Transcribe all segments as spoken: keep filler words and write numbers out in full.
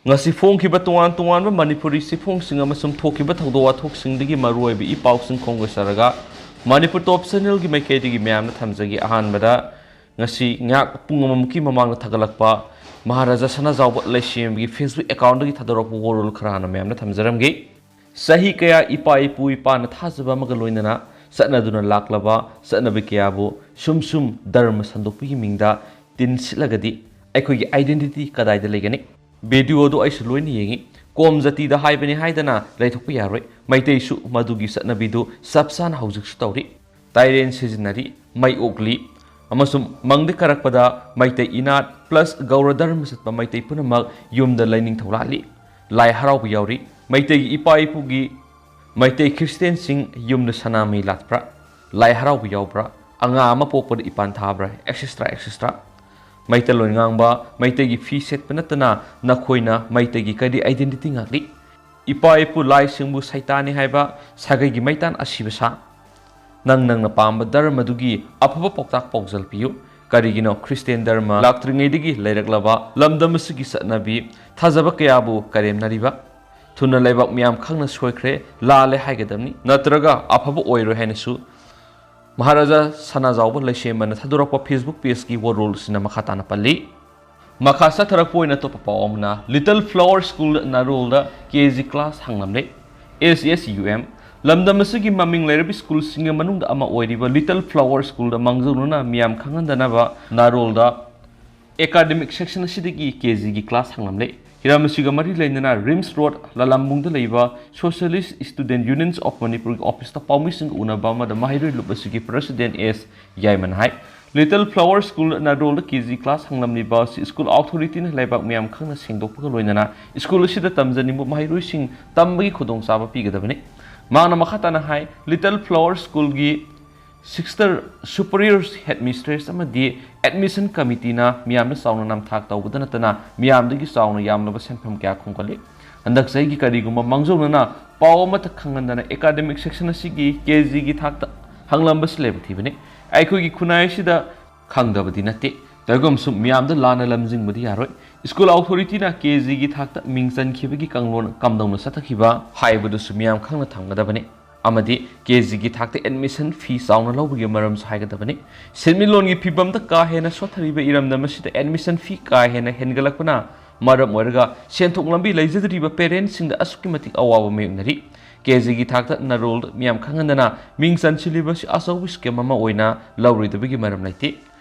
ꯉꯁꯤ ꯐꯣꯡꯈꯤꯕ ꯇꯣꯉꯥꯟ ꯇꯣꯉꯥꯟꯕ ꯃꯅꯤꯄꯨꯔꯤ ꯆꯦꯐꯣꯡꯁꯤꯡ ꯑꯃꯁꯨꯡ ꯊꯣꯛꯈꯤꯕ ꯊꯧꯗꯣꯛ ꯋꯥꯊꯣꯛꯁꯤꯡꯗꯒꯤ ꯃꯔꯨꯑꯣꯏꯕ ꯏ ꯄꯥꯎꯁꯤꯡ ꯈꯣꯝꯒꯠꯆꯔꯒ ꯃꯅꯤꯄꯨꯔ ꯇꯣꯞ ꯆꯦꯅꯦꯜꯒꯤ ꯃꯥꯏꯀꯩꯗꯒꯤ ꯃꯌꯥꯝꯅ ꯊꯝꯖꯒꯦ꯫ ꯑꯍꯥꯟꯕꯗ ꯉꯁꯤ ꯉꯥꯏꯍꯥꯛ ꯄꯨꯡ ꯑꯃꯃꯨꯛꯀꯤ ꯃꯃꯥꯡꯗ ꯊꯥꯒꯠꯂꯛꯄ ꯃꯍꯥꯔꯥꯖꯥ ꯁꯅꯥꯖꯥꯎꯕ ꯂꯩꯁꯦꯝꯕꯒꯤ Facebook account ꯗꯒꯤ ꯊꯥꯗꯣꯔꯛꯄ ꯋꯥꯔꯣꯜ ꯈꯔ ꯍꯥꯟꯅ ꯃꯌꯥꯝꯅ ꯊꯝꯖꯔꯝꯒꯦ꯫ ꯆꯍꯤ ꯀꯌꯥ ꯏꯄꯥ ꯏꯄꯨ ꯏꯄꯥꯅ ꯊꯥꯖꯕ ꯑꯃꯒ ꯂꯣꯏꯅꯅ ꯆꯠꯅꯗꯨꯅ ꯂꯥꯛꯂꯕ ꯆꯠꯅꯕꯤ ꯀꯌꯥꯕꯨ ꯁꯨꯝ ꯁꯨꯝ ꯙꯔꯃ ꯁꯟꯗꯣꯛꯄꯒꯤ ꯃꯤꯡꯗ ꯇꯤꯟ ꯁꯤꯠꯂꯒꯗꯤ ꯑꯩꯈꯣꯏꯒꯤ identity ꯀꯗꯥꯏꯗ ꯂꯩꯒꯅꯤ? Video ꯗꯨ ꯑꯩꯁꯨ ꯂꯣꯏꯅ ꯌꯦꯡꯉꯤ꯫ ꯀꯣꯝ ꯖꯥꯇꯤꯗ ꯍꯥꯏꯕꯅꯤ ꯍꯥꯏꯗꯅ ꯂꯩꯊꯣꯛꯄ ꯌꯥꯔꯣꯏ꯫ ꯃꯩꯇꯩꯁꯨ ꯃꯗꯨꯒꯤ ꯆꯠꯅꯕꯤꯗꯨ ꯆꯞ ꯆꯥꯅ ꯍꯧꯖꯤꯛꯁꯨ ꯇꯧꯔꯤ꯫ ꯇꯥꯏꯔꯦꯟ ꯁꯤꯖꯤꯟꯅꯔꯤ, ꯃꯩ ꯑꯣꯛꯂꯤ, ꯑꯃꯁꯨꯡ ꯃꯪꯗ ꯀꯥꯔꯛꯄꯗ ꯃꯩꯇꯩ ꯏꯅꯥꯠ plus ꯒꯧꯔ ꯙꯔꯃ ꯆꯠꯄ ꯃꯩꯇꯩ ꯄꯨꯝꯅꯃꯛ ꯌꯨꯝꯗ ꯂꯩꯅꯤꯡꯊꯧ ꯂꯥꯠꯂꯤ꯫ ꯂꯥꯏ ꯍꯔꯥꯎꯕ ꯌꯥꯎꯔꯤ꯫ ꯃꯩꯇꯩꯒꯤ ꯏꯄꯥ ꯏꯄꯨꯒꯤ ꯃꯩꯇꯩ ꯈ꯭ꯔꯤꯁꯇꯦꯟꯁꯤꯡ ꯌꯨꯝꯗ ꯁꯅꯥꯃꯍꯤ ꯂꯥꯠꯄ꯭ꯔꯥ? ꯂꯥꯏ ꯍꯔꯥꯎꯕ ꯌꯥꯎꯕ꯭ꯔꯥ? ꯑꯉꯥ ꯑꯃ ꯄꯣꯛꯄꯗ ꯏꯄꯥꯟ ꯊꯥꯕ꯭ꯔꯥ? Etcetera etcetera꯫ ꯃꯩꯇꯩꯂꯣꯟ ꯉꯥꯡꯕ, ꯃꯩꯇꯩꯒꯤ ꯐꯤ ꯁꯦꯠꯄ ꯅꯠꯇꯅ ꯅꯈꯣꯏꯅ ꯃꯩꯇꯩꯒꯤ ꯀꯔꯤ identity ꯉꯥꯛꯂꯤ? ꯏꯄꯥ ꯏꯄꯨ ꯂꯥꯏꯁꯤꯡꯕꯨ ꯁꯩꯇꯥꯅꯤ ꯍꯥꯏꯕ ꯁꯥꯒꯩꯒꯤ ꯃꯩꯇꯥꯟ ꯑꯁꯤꯕ ꯁꯥ꯫ ꯅꯪ ꯅꯪꯅ ꯄꯥꯝꯕ ꯙꯔꯃꯗꯨꯒꯤ ꯑꯐꯕ ꯄꯥꯎꯇꯥꯛ ꯄꯥꯎꯖꯦꯜ ꯄꯤꯌꯨ꯫ ꯀꯔꯤꯒꯤꯅꯣ ꯈ꯭ꯔꯤꯁꯇꯦꯟ ꯙꯔꯃ ꯂꯥꯛꯇ꯭ꯔꯤꯉꯩꯗꯒꯤ ꯂꯩꯔꯛꯂꯕ ꯂꯝꯗꯝ ꯑꯁꯤꯒꯤ ꯆꯠꯅꯕꯤ, ꯊꯥꯖꯕ ꯀꯌꯥꯕꯨ ꯀꯔꯦꯝꯅꯔꯤꯕ? ꯊꯨꯅ ꯂꯩꯕꯥꯛ ꯃꯤꯌꯥꯝ ꯈꯪꯅ ꯁꯣꯏꯈ꯭ꯔꯦ, ꯂꯥꯜꯂꯦ ꯍꯥꯏꯒꯗꯕꯅꯤ, ꯅꯠꯇ꯭ꯔꯒ ꯑꯐꯕ ꯑꯣꯏꯔꯣꯏ ꯍꯥꯏꯅꯁꯨ ꯃꯍꯥꯔꯥꯖꯥ ꯁꯅꯥꯖꯥꯎꯕ ꯂꯩꯁꯦꯝꯕꯅ ꯊꯥꯗꯣꯔꯛꯄ Facebook page ꯀꯤ ꯋꯥꯔꯣꯜ ꯑꯁꯤꯅ ꯃꯈꯥ ꯇꯥꯅ ꯄꯜꯂꯤ꯫ ꯃꯈꯥ ꯆꯠꯊꯔꯛꯄ ꯑꯣꯏꯅ ꯑꯇꯣꯞꯄ ꯄꯥꯎ ꯑꯃꯅ, Little Flower School ꯅꯥꯔꯣꯜꯗ K G class ꯍꯥꯡꯂꯝꯂꯦ꯫ S S U M꯫ ꯂꯝꯗꯝ ꯑꯁꯤꯒꯤ ꯃꯃꯤꯡ ꯂꯩꯔꯕ ꯁ꯭ꯀꯨꯜꯁꯤꯡꯒꯤ ꯃꯅꯨꯡꯗ ꯑꯃ ꯑꯣꯏꯔꯤꯕ Little Flower School ꯗ ꯃꯥꯡꯖꯧꯅꯅ ꯃꯤꯌꯥꯝ ꯈꯪꯍꯟꯗꯅꯕ ꯅꯥꯔꯣꯜꯗ academic section ꯑꯁꯤꯗꯒꯤ K G ꯒꯤ class ꯍꯥꯡꯂꯝꯂꯦ꯫ ꯍꯤꯔꯝ ꯑꯁꯤꯒ ꯃꯔꯤ ꯂꯩꯅꯅ RIMS Road ꯂꯂꯥꯝꯕꯨꯡꯗ ꯂꯩꯕ Socialist Student Unions of Manipur ꯒꯤ office ꯇ ꯄꯥꯎꯃꯤꯁꯤꯡꯒ ꯎꯅꯕ ꯑꯃꯗ ꯃꯍꯩꯔꯣꯏ ꯂꯨꯞ ꯑꯁꯤꯒꯤ President S ꯌꯥꯏꯃꯅ ꯍꯥꯏ, Little Flower School ꯅꯥꯔꯣꯜꯗ K G class ꯍꯥꯡꯂꯝꯂꯤꯕ ꯑꯁꯤ school authority ꯅ ꯂꯩꯕꯥꯛ ꯃꯤꯌꯥꯝ ꯈꯪꯅ ꯁꯦꯡꯗꯣꯛꯄꯒ ꯂꯣꯏꯅꯅ school ꯑꯁꯤꯗ ꯇꯝꯖꯅꯤꯡꯕ ꯃꯍꯩꯔꯣꯏꯁꯤꯡ ꯇꯝꯕꯒꯤ ꯈꯨꯗꯣꯡꯆꯥꯕ ꯄꯤꯒꯗꯕꯅꯤ꯫ ꯃꯍꯥꯛꯅ ꯃꯈꯥ ꯇꯥꯅ ꯍꯥꯏ, Little Flower School ꯒꯤ Sister Superior Headmistress ꯑꯃꯗꯤ Admission Committee ꯅ ꯃꯤꯌꯥꯝꯗ ꯆꯥꯎꯅ ꯅꯝꯊꯥꯛ ꯇꯧꯕꯗ ꯅꯠꯇꯅ ꯃꯤꯌꯥꯝꯗꯒꯤ ꯆꯥꯎꯅ ꯌꯥꯝꯂꯕ ꯁꯦꯟꯐꯝ ꯀꯌꯥ ꯈꯣꯝꯒꯠꯂꯤ꯫ ꯍꯟꯗꯛ ꯆꯍꯤꯒꯤ ꯀꯔꯤꯒꯨꯝꯕ ꯃꯥꯡꯖꯧꯅꯅ ꯄꯥꯎ ꯑꯃꯠꯇ ꯈꯪꯍꯟꯗꯅ academic section ꯑꯁꯤꯒꯤ K G ꯒꯤ ꯊꯥꯛꯇ ꯍꯥꯡꯂꯝꯕꯁꯤ ꯂꯥꯏꯕꯛ ꯊꯤꯕꯅꯤ꯫ ꯑꯩꯈꯣꯏꯒꯤ ꯈꯨꯟꯅꯥꯏ ꯑꯁꯤꯗ ꯈꯪꯗꯕꯗꯤ ꯅꯠꯇꯦ, ꯇꯧꯏꯒꯨꯝꯁꯨ ꯃꯤꯌꯥꯝꯗ ꯂꯥꯟꯅ ꯂꯝꯖꯤꯡꯕꯗꯤ ꯌꯥꯔꯣꯏ꯫ ꯁ꯭ꯀꯨꯜ ꯑꯣꯊꯣꯔꯤꯇꯤꯅ ꯀꯦ ꯖꯤꯒꯤ ꯊꯥꯛꯇ ꯃꯤꯡ ꯆꯟꯈꯤꯕꯒꯤ ꯀꯥꯡꯂꯣꯟ ꯀꯝꯗꯧꯅ ꯆꯠꯊꯈꯤꯕ ꯍꯥꯏꯕꯗꯨꯁꯨ ꯃꯤꯌꯥꯝ ꯈꯪꯅ ꯊꯝꯒꯗꯕꯅꯤ꯫ ꯑꯃꯗꯤ ꯀꯦ ꯖꯤꯒꯤ ꯊꯥꯛꯇ ꯑꯦꯗꯃꯤꯁꯟ ꯐꯤ ꯆꯥꯎꯅ ꯂꯧꯕꯒꯤ ꯃꯔꯝꯁꯨ ꯍꯥꯏꯒꯗꯕꯅꯤ꯫ ꯁꯦꯟꯃꯤꯠꯂꯣꯟꯒꯤ ꯐꯤꯕꯝꯗ ꯀꯥ ꯍꯦꯟꯅ ꯁꯣꯠꯊꯔꯤꯕ ꯏꯔꯝꯗꯝ ꯑꯁꯤꯗ ꯑꯦꯗꯃꯤꯁꯟ ꯐꯤ ꯀꯥ ꯍꯦꯟꯅ ꯍꯦꯟꯒꯠꯂꯛꯄꯅ ꯃꯔꯝ ꯑꯣꯏꯔꯒ ꯁꯦꯟꯊꯣꯛ ꯂꯝꯕꯤ ꯂꯩꯖꯗ꯭ꯔꯤꯕ ꯄꯦꯔꯦꯟꯠꯁꯤꯡꯗ ꯑꯁꯨꯛꯀꯤ ꯃꯇꯤꯛ ꯑꯋꯥꯕ ꯃꯥꯌꯣꯛꯅꯔꯤ꯫ ꯀꯦ ꯖꯤꯒꯤ ꯊꯥꯛꯇ ꯅꯔꯣꯜ ꯃꯤꯌꯥꯝ ꯈꯪꯍꯟꯗꯅ ꯃꯤꯡ ꯆꯟꯁꯤꯜꯂꯤꯕ ꯑꯁꯤ ꯑꯆꯧꯕ ꯁ꯭ꯀꯦꯝ ꯑꯃ ꯑꯣꯏꯅ ꯂꯧꯔꯣꯏꯗꯕꯒꯤ ꯃꯔꯝ ꯂꯩꯇꯦ꯫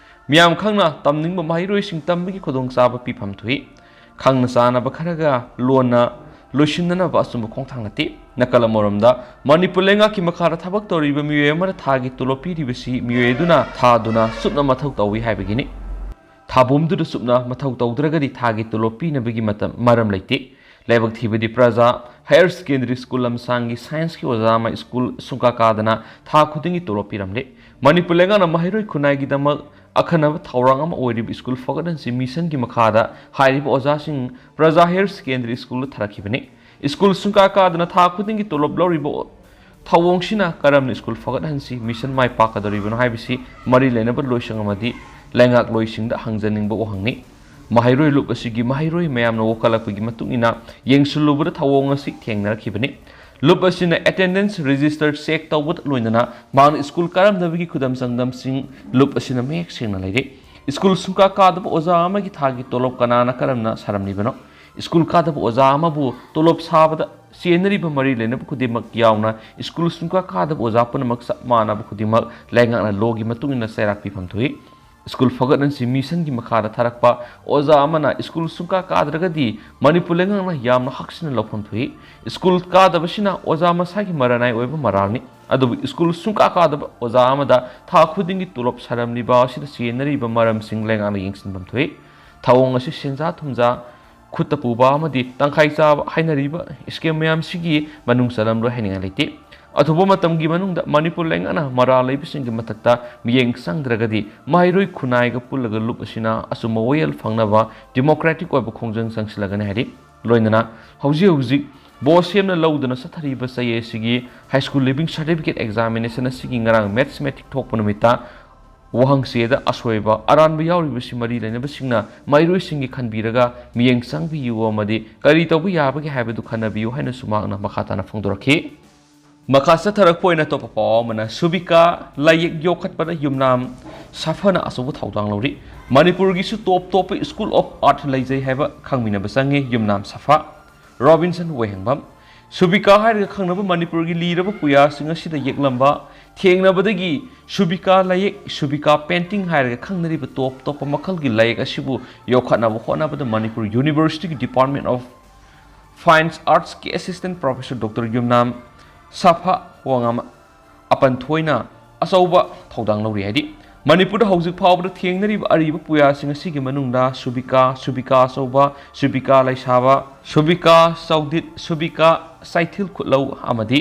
ꯃꯤꯌꯥꯝ ꯈꯪꯅ ꯇꯝꯅꯤꯡꯕ ꯃꯍꯩꯔꯣꯏꯁꯤꯡ ꯇꯝꯕꯒꯤ ꯈꯨꯗꯣꯡꯆꯥꯕ ꯄꯤꯐꯝ ꯊꯣꯛꯏ꯫ ꯈꯪꯅ ꯆꯥꯅꯕ ꯈꯔꯒ ꯂꯣꯟꯅ ꯂꯣꯏꯁꯤꯟꯅꯅꯕ ꯑꯆꯨꯝꯕ ꯈꯣꯡꯊꯥꯡ ꯅꯠꯇꯦ꯫ ꯅꯥꯀꯜ ꯑꯃꯔꯣꯝꯗ, ꯃꯅꯤꯄꯨꯔ ꯂꯩꯉꯥꯛꯀꯤ ꯃꯈꯥꯗ ꯊꯕꯛ ꯇꯧꯔꯤꯕ ꯃꯤꯑꯣꯏ ꯑꯃꯅ ꯊꯥꯒꯤ ꯇꯣꯂꯣꯞ ꯄꯤꯔꯤꯕꯁꯤ ꯃꯤꯑꯣꯏ ꯑꯗꯨꯅ ꯊꯥꯗꯨꯅ ꯆꯨꯞꯅ ꯃꯊꯧ ꯇꯧꯏ ꯍꯥꯏꯕꯒꯤꯅꯤ꯫ ꯊꯥꯕꯨꯝꯗꯨꯗ ꯆꯨꯞꯅ ꯃꯊꯧ ꯇꯧꯗ꯭ꯔꯒꯗꯤ ꯊꯥꯒꯤ ꯇꯣꯂꯣꯞ ꯄꯤꯅꯕꯒꯤ ꯃꯇꯝ, ꯃꯔꯝ ꯂꯩꯇꯦ꯫ ꯂꯥꯏꯕꯛ ꯊꯤꯕꯗꯤ, ꯄ꯭ꯔꯖꯥ ꯍꯥꯌꯔ ꯁꯦꯀꯦꯟꯗꯔꯤ ꯁ꯭ꯀꯨꯜ ꯂꯝꯁꯥꯡꯒꯤ ꯁꯥꯏꯟꯁꯀꯤ ꯑꯣꯖꯥ ꯑꯃ ꯁ꯭ꯀꯨꯜ ꯁꯨꯡꯀꯥ ꯀꯥꯗꯅ ꯊꯥ ꯈꯨꯗꯤꯡꯒꯤ ꯇꯣꯂꯣꯞ ꯄꯤꯔꯝꯂꯦ꯫ ꯃꯅꯤꯄꯨꯔ ꯂꯩꯉꯥꯛꯅ ꯃꯍꯩꯔꯣꯏ ꯈꯨꯟꯅꯥꯏꯒꯤꯗꯃꯛ ꯑꯈꯟꯅꯕ ꯊꯧꯔꯥꯡ ꯑꯃ ꯑꯣꯏꯔꯤꯕ ꯁ꯭ꯀꯨꯜ ꯐꯒꯠꯍꯟꯁꯤ ꯃꯤꯁꯟꯒꯤ ꯃꯈꯥꯗ ꯍꯥꯏꯔꯤꯕ ꯑꯣꯖꯥꯁꯤꯡ ꯄ꯭ꯔꯖꯥ ꯍꯥꯌꯔ ꯁꯦꯀꯦꯟꯗꯔꯤ ꯁ꯭ꯀꯨꯜꯗ ꯊꯥꯔꯛꯈꯤꯕꯅꯤ꯫ ꯁ꯭ꯀꯨꯜ ꯁꯨꯡꯀꯥ ꯀꯥꯗꯅ ꯊꯥ ꯈꯨꯗꯤꯡꯒꯤ ꯇꯣꯂꯣꯞ ꯂꯧꯔꯤꯕ ꯊꯧꯑꯣꯡꯁꯤꯅ ꯀꯔꯝꯅ ꯁ꯭ꯀꯨꯜ ꯐꯒꯠꯍꯟꯁꯤ ꯃꯤꯁꯟ ꯃꯥꯏ ꯄꯥꯛꯀꯗꯧꯔꯤꯕꯅꯣ ꯍꯥꯏꯕꯁꯤ ꯃꯔꯤ ꯂꯩꯅꯕ ꯂꯣꯏꯁꯪ ꯑꯃꯗꯤ ꯂꯩꯉꯥꯛꯂꯣꯏꯁꯤꯡꯗ ꯍꯪꯖꯅꯤꯡꯕ ꯋꯥꯍꯪꯅꯤ꯫ ꯃꯍꯩꯔꯣꯏ ꯂꯨꯞ ꯑꯁꯤꯒꯤ ꯃꯍꯩꯔꯣꯏ ꯃꯌꯥꯝꯅ ꯋꯥꯈꯠꯂꯛꯄꯒꯤ ꯃꯇꯨꯡ ꯏꯟꯅ ꯌꯦꯡꯁꯤꯜꯂꯨꯕꯗ ꯊꯧꯑꯣꯡ ꯑꯁꯤ ꯊꯦꯡꯅꯔꯛꯈꯤꯕꯅꯤ꯫ ꯂꯨꯞ ꯑꯁꯤꯅ ꯑꯦꯇꯦꯟꯗꯦꯟꯁ ꯔꯦꯖꯤꯁꯇꯔ ꯆꯦꯛ ꯇꯧꯕꯗ ꯂꯣꯏꯅꯅ ꯃꯍꯥꯛꯅ ꯁ꯭ꯀꯨꯜ ꯀꯥꯔꯝꯗꯕꯒꯤ ꯈꯨꯗꯝ ꯆꯥꯡꯗꯝꯁꯤꯡ ꯂꯨꯞ ꯑꯁꯤꯅ ꯃꯌꯦꯛ ꯁꯦꯡꯅ ꯂꯩꯔꯤ꯫ ꯁ꯭ꯀꯨꯜ ꯁꯨꯡꯀꯥ ꯀꯥꯗꯕ ꯑꯣꯖꯥ ꯑꯃꯒꯤ ꯊꯥꯒꯤ ꯇꯣꯂꯣꯞ ꯀꯅꯥꯅ ꯀꯔꯝꯅ ꯁꯥꯔꯝꯂꯤꯕꯅꯣ? ꯁ꯭ꯀꯨꯜ ꯀꯥꯗꯕ ꯑꯣꯖꯥ ꯑꯃꯕꯨ ꯇꯣꯂꯣꯞ ꯁꯥꯕꯗ ꯆꯦꯟꯅꯔꯤꯕ ꯃꯔꯤ ꯂꯩꯅꯕ ꯈꯨꯗꯤꯡꯃꯛ ꯌꯥꯎꯅ ꯁ꯭ꯀꯨꯜ ꯁꯨꯡꯀꯥ ꯀꯥꯗꯕ ꯑꯣꯖꯥ ꯄꯨꯝꯅꯃꯛ ꯆꯞ ꯃꯥꯟꯅꯕ ꯈꯨꯗꯤꯡꯃꯛ ꯂꯩꯉꯥꯛꯅ ꯂꯣꯒꯤ ꯃꯇꯨꯡ ꯏꯟꯅ ꯆꯩꯔꯥꯛ ꯄꯤꯐꯝ ꯊꯣꯛꯏ꯫ ꯁ꯭ꯀꯨꯜ ꯐꯒꯠꯍꯟꯁꯤ ꯃꯤꯁꯟꯒꯤ ꯃꯈꯥꯗ ꯊꯥꯔꯛꯄ ꯑꯣꯖꯥ ꯑꯃꯅ ꯁ꯭ꯀꯨꯜ ꯁꯨꯡꯀꯥ ꯀꯥꯗ꯭ꯔꯒꯗꯤ ꯃꯅꯤꯄꯨꯔ ꯂꯩꯉꯥꯛꯅ ꯌꯥꯝꯅ ꯍꯛꯁꯤꯟꯅ ꯂꯧꯐꯝ ꯊꯣꯛꯏ꯫ ꯁ꯭ꯀꯨꯜ ꯀꯥꯗꯕꯁꯤꯅ ꯑꯣꯖꯥ ꯃꯁꯥꯒꯤ ꯃꯔꯥꯅꯥꯏ ꯑꯣꯏꯕ ꯃꯔꯥꯜꯅꯤ꯫ ꯑꯗꯨꯕꯨ ꯁ꯭ꯀꯨꯜ ꯁꯨꯡꯀꯥ ꯀꯥꯗꯕ ꯑꯣꯖꯥ ꯑꯃꯗ ꯊꯥ ꯈꯨꯗꯤꯡꯒꯤ ꯇꯣꯂꯣꯞ ꯁꯥꯔꯝꯂꯤꯕ ꯑꯁꯤꯗ ꯆꯦꯟꯅꯔꯤꯕ ꯃꯔꯝꯁꯤꯡ ꯂꯩꯉꯥꯛꯅ ꯌꯦꯡꯁꯤꯟꯐꯝ ꯊꯣꯛꯏ꯫ ꯊꯧꯑꯣꯡ ꯑꯁꯤ ꯁꯦꯟꯖꯥ ꯊꯨꯝꯖꯥ ꯈꯨꯠꯇ ꯄꯨꯕ ꯑꯃꯗꯤ ꯇꯪꯈꯥꯏ ꯆꯥꯕ ꯍꯥꯏꯅꯔꯤꯕ ꯁ꯭ꯀꯦꯝ ꯃꯌꯥꯝꯁꯤꯒꯤ ꯃꯅꯨꯡ ꯆꯜꯂꯝꯂꯣꯏ ꯍꯥꯏꯅꯤꯡꯉꯥꯏ ꯂꯩꯇꯦ꯫ ꯑꯊꯨꯕ ꯃꯇꯝꯒꯤ ꯃꯅꯨꯡꯗ ꯃꯅꯤꯄꯨꯔ ꯂꯩꯉꯥꯛꯅ ꯃꯔꯥꯜ ꯂꯩꯕꯁꯤꯡꯒꯤ ꯃꯊꯛꯇ ꯃꯤꯠꯌꯦꯡ ꯆꯪꯗ꯭ꯔꯒꯗꯤ ꯃꯍꯩꯔꯣꯏ ꯈꯨꯟꯅꯥꯏꯒ ꯄꯨꯜꯂꯒ ꯂꯨꯞ ꯑꯁꯤꯅ ꯑꯆꯨꯝꯕ ꯋꯥꯌꯦꯜ ꯐꯪꯅꯕ ꯗꯤꯃꯣꯀ꯭ꯔꯦꯇꯤꯛ ꯑꯣꯏꯕ ꯈꯣꯡꯖꯪ ꯆꯪꯁꯤꯜꯂꯒꯅꯤ ꯍꯥꯏꯔꯤ꯫ ꯂꯣꯏꯅꯅ ꯍꯧꯖꯤꯛ ꯍꯧꯖꯤꯛ ꯕꯣꯁ ꯁꯦꯝꯅ ꯂꯧꯗꯨꯅ ꯆꯠꯊꯔꯤꯕ ꯆꯌꯦꯠ ꯑꯁꯤꯒꯤ high school leaving certificate examination ꯑꯁꯤꯒꯤ ꯉꯔꯥꯡ ꯃꯦꯊꯃꯦꯇꯤꯛ ꯊꯣꯛꯄ ꯅꯨꯃꯤꯠꯇ ꯋꯥꯍꯪꯆꯦꯗ ꯑꯁꯣꯏꯕ ꯑꯔꯥꯟꯕ ꯌꯥꯎꯔꯤꯕꯁꯤ ꯃꯔꯤ ꯂꯩꯅꯕꯁꯤꯡꯅ ꯃꯍꯩꯔꯣꯏꯁꯤꯡꯒꯤ ꯈꯟꯕꯤꯔꯒ ꯃꯤꯠꯌꯦꯡ ꯆꯪꯕꯤꯌꯨ ꯑꯃꯗꯤ ꯀꯔꯤ ꯇꯧꯕ ꯌꯥꯕꯒꯦ ꯍꯥꯏꯕꯗꯨ ꯈꯟꯅꯕꯤꯌꯨ ꯍꯥꯏꯅꯁꯨ ꯃꯍꯥꯛꯅ ꯃꯈꯥ ꯇꯥꯅ ꯐꯣꯡꯗꯣꯔꯛꯈꯤ꯫ ꯃꯈꯥ ꯆꯠꯊꯔꯛꯄ ꯑꯣꯏꯅ ꯑꯇꯣꯞꯄ ꯄꯥꯎ ꯑꯃꯅ ꯁꯨꯕꯤꯀꯥ ꯂꯥꯏꯌꯦꯛ ꯌꯣꯛꯈꯠꯄꯗ ꯌꯨꯝꯅꯥꯝ ꯁꯥꯐꯅ ꯑꯆꯧꯕ ꯊꯧꯗꯥꯡ ꯂꯧꯔꯤ꯫ ꯃꯅꯤꯄꯨꯔꯒꯤꯁꯨ ꯇꯣꯞ ꯇꯣꯞꯄ ꯁ꯭ꯀꯨꯜ ꯑꯣꯐ ꯑꯥꯔꯠ ꯂꯩꯖꯩ ꯍꯥꯏꯕ ꯈꯪꯃꯤꯟꯅꯕ ꯆꯪꯉꯤ꯫ ꯌꯨꯝꯅꯥꯝ ꯁꯥꯐ ꯔꯣꯕꯤꯟꯁꯟ ꯋꯥꯍꯦꯡꯕꯝ꯫ ꯁꯨꯕꯤꯀꯥ ꯍꯥꯏꯔꯒ ꯈꯪꯅꯕ ꯃꯅꯤꯄꯨꯔꯒꯤ ꯂꯤꯔꯕ ꯄꯨꯌꯥꯁꯤꯡ ꯑꯁꯤꯗ ꯌꯦꯛꯂꯝꯕ ꯊꯦꯡꯅꯕꯗꯒꯤ ꯁꯨꯕꯤꯀꯥ ꯂꯥꯏꯌꯦꯛ, ꯁꯨꯕꯤꯀꯥ ꯄꯦꯟꯇꯤꯡ ꯍꯥꯏꯔꯒ ꯈꯪꯅꯔꯤꯕ ꯇꯣꯞ ꯇꯣꯞꯄ ꯃꯈꯜꯒꯤ ꯂꯥꯏꯌꯦꯛ ꯑꯁꯤꯕꯨ ꯌꯣꯛꯈꯠꯅꯕ ꯍꯣꯠꯅꯕꯗ ꯃꯅꯤꯄꯨꯔ ꯌꯨꯅꯤꯚꯔꯁꯤꯇꯤꯒꯤ ꯗꯤꯄꯥꯔꯠꯃꯦꯟ ꯑꯣꯐ ꯐꯥꯏꯟ ꯑꯥꯔꯠꯁꯀꯤ ꯑꯦꯁꯤꯁꯇꯦꯟ ꯄ꯭ꯔꯣꯐꯦꯁꯔ ꯗꯣꯛꯇꯔ ꯌꯨꯝꯅꯥꯝ ꯁꯥꯐ ꯋꯥꯉꯥꯝ ꯑꯄꯟꯊꯣꯏꯅ ꯑꯆꯧꯕ ꯊꯧꯗꯥꯡ ꯂꯧꯔꯤ ꯍꯥꯏꯗꯤ, ꯃꯅꯤꯄꯨꯔꯗ ꯍꯧꯖꯤꯛ ꯐꯥꯎꯕꯗ ꯊꯦꯡꯅꯔꯤꯕ ꯑꯔꯤꯕ ꯄꯨꯌꯥꯁꯤꯡ ꯑꯁꯤꯒꯤ ꯃꯅꯨꯡꯗ ꯁꯨꯕꯤꯀꯥ, ꯁꯨꯕꯤꯀꯥ ꯑꯆꯧꯕ, ꯁꯨꯕꯤꯀꯥ ꯂꯩꯁꯥꯕ, ꯁꯨꯕꯤꯀꯥ ꯆꯧꯗꯤꯠ, ꯁꯨꯕꯤꯀꯥ ꯆꯥꯏꯊꯤꯜ ꯈꯨꯠꯂꯧ ꯑꯃꯗꯤ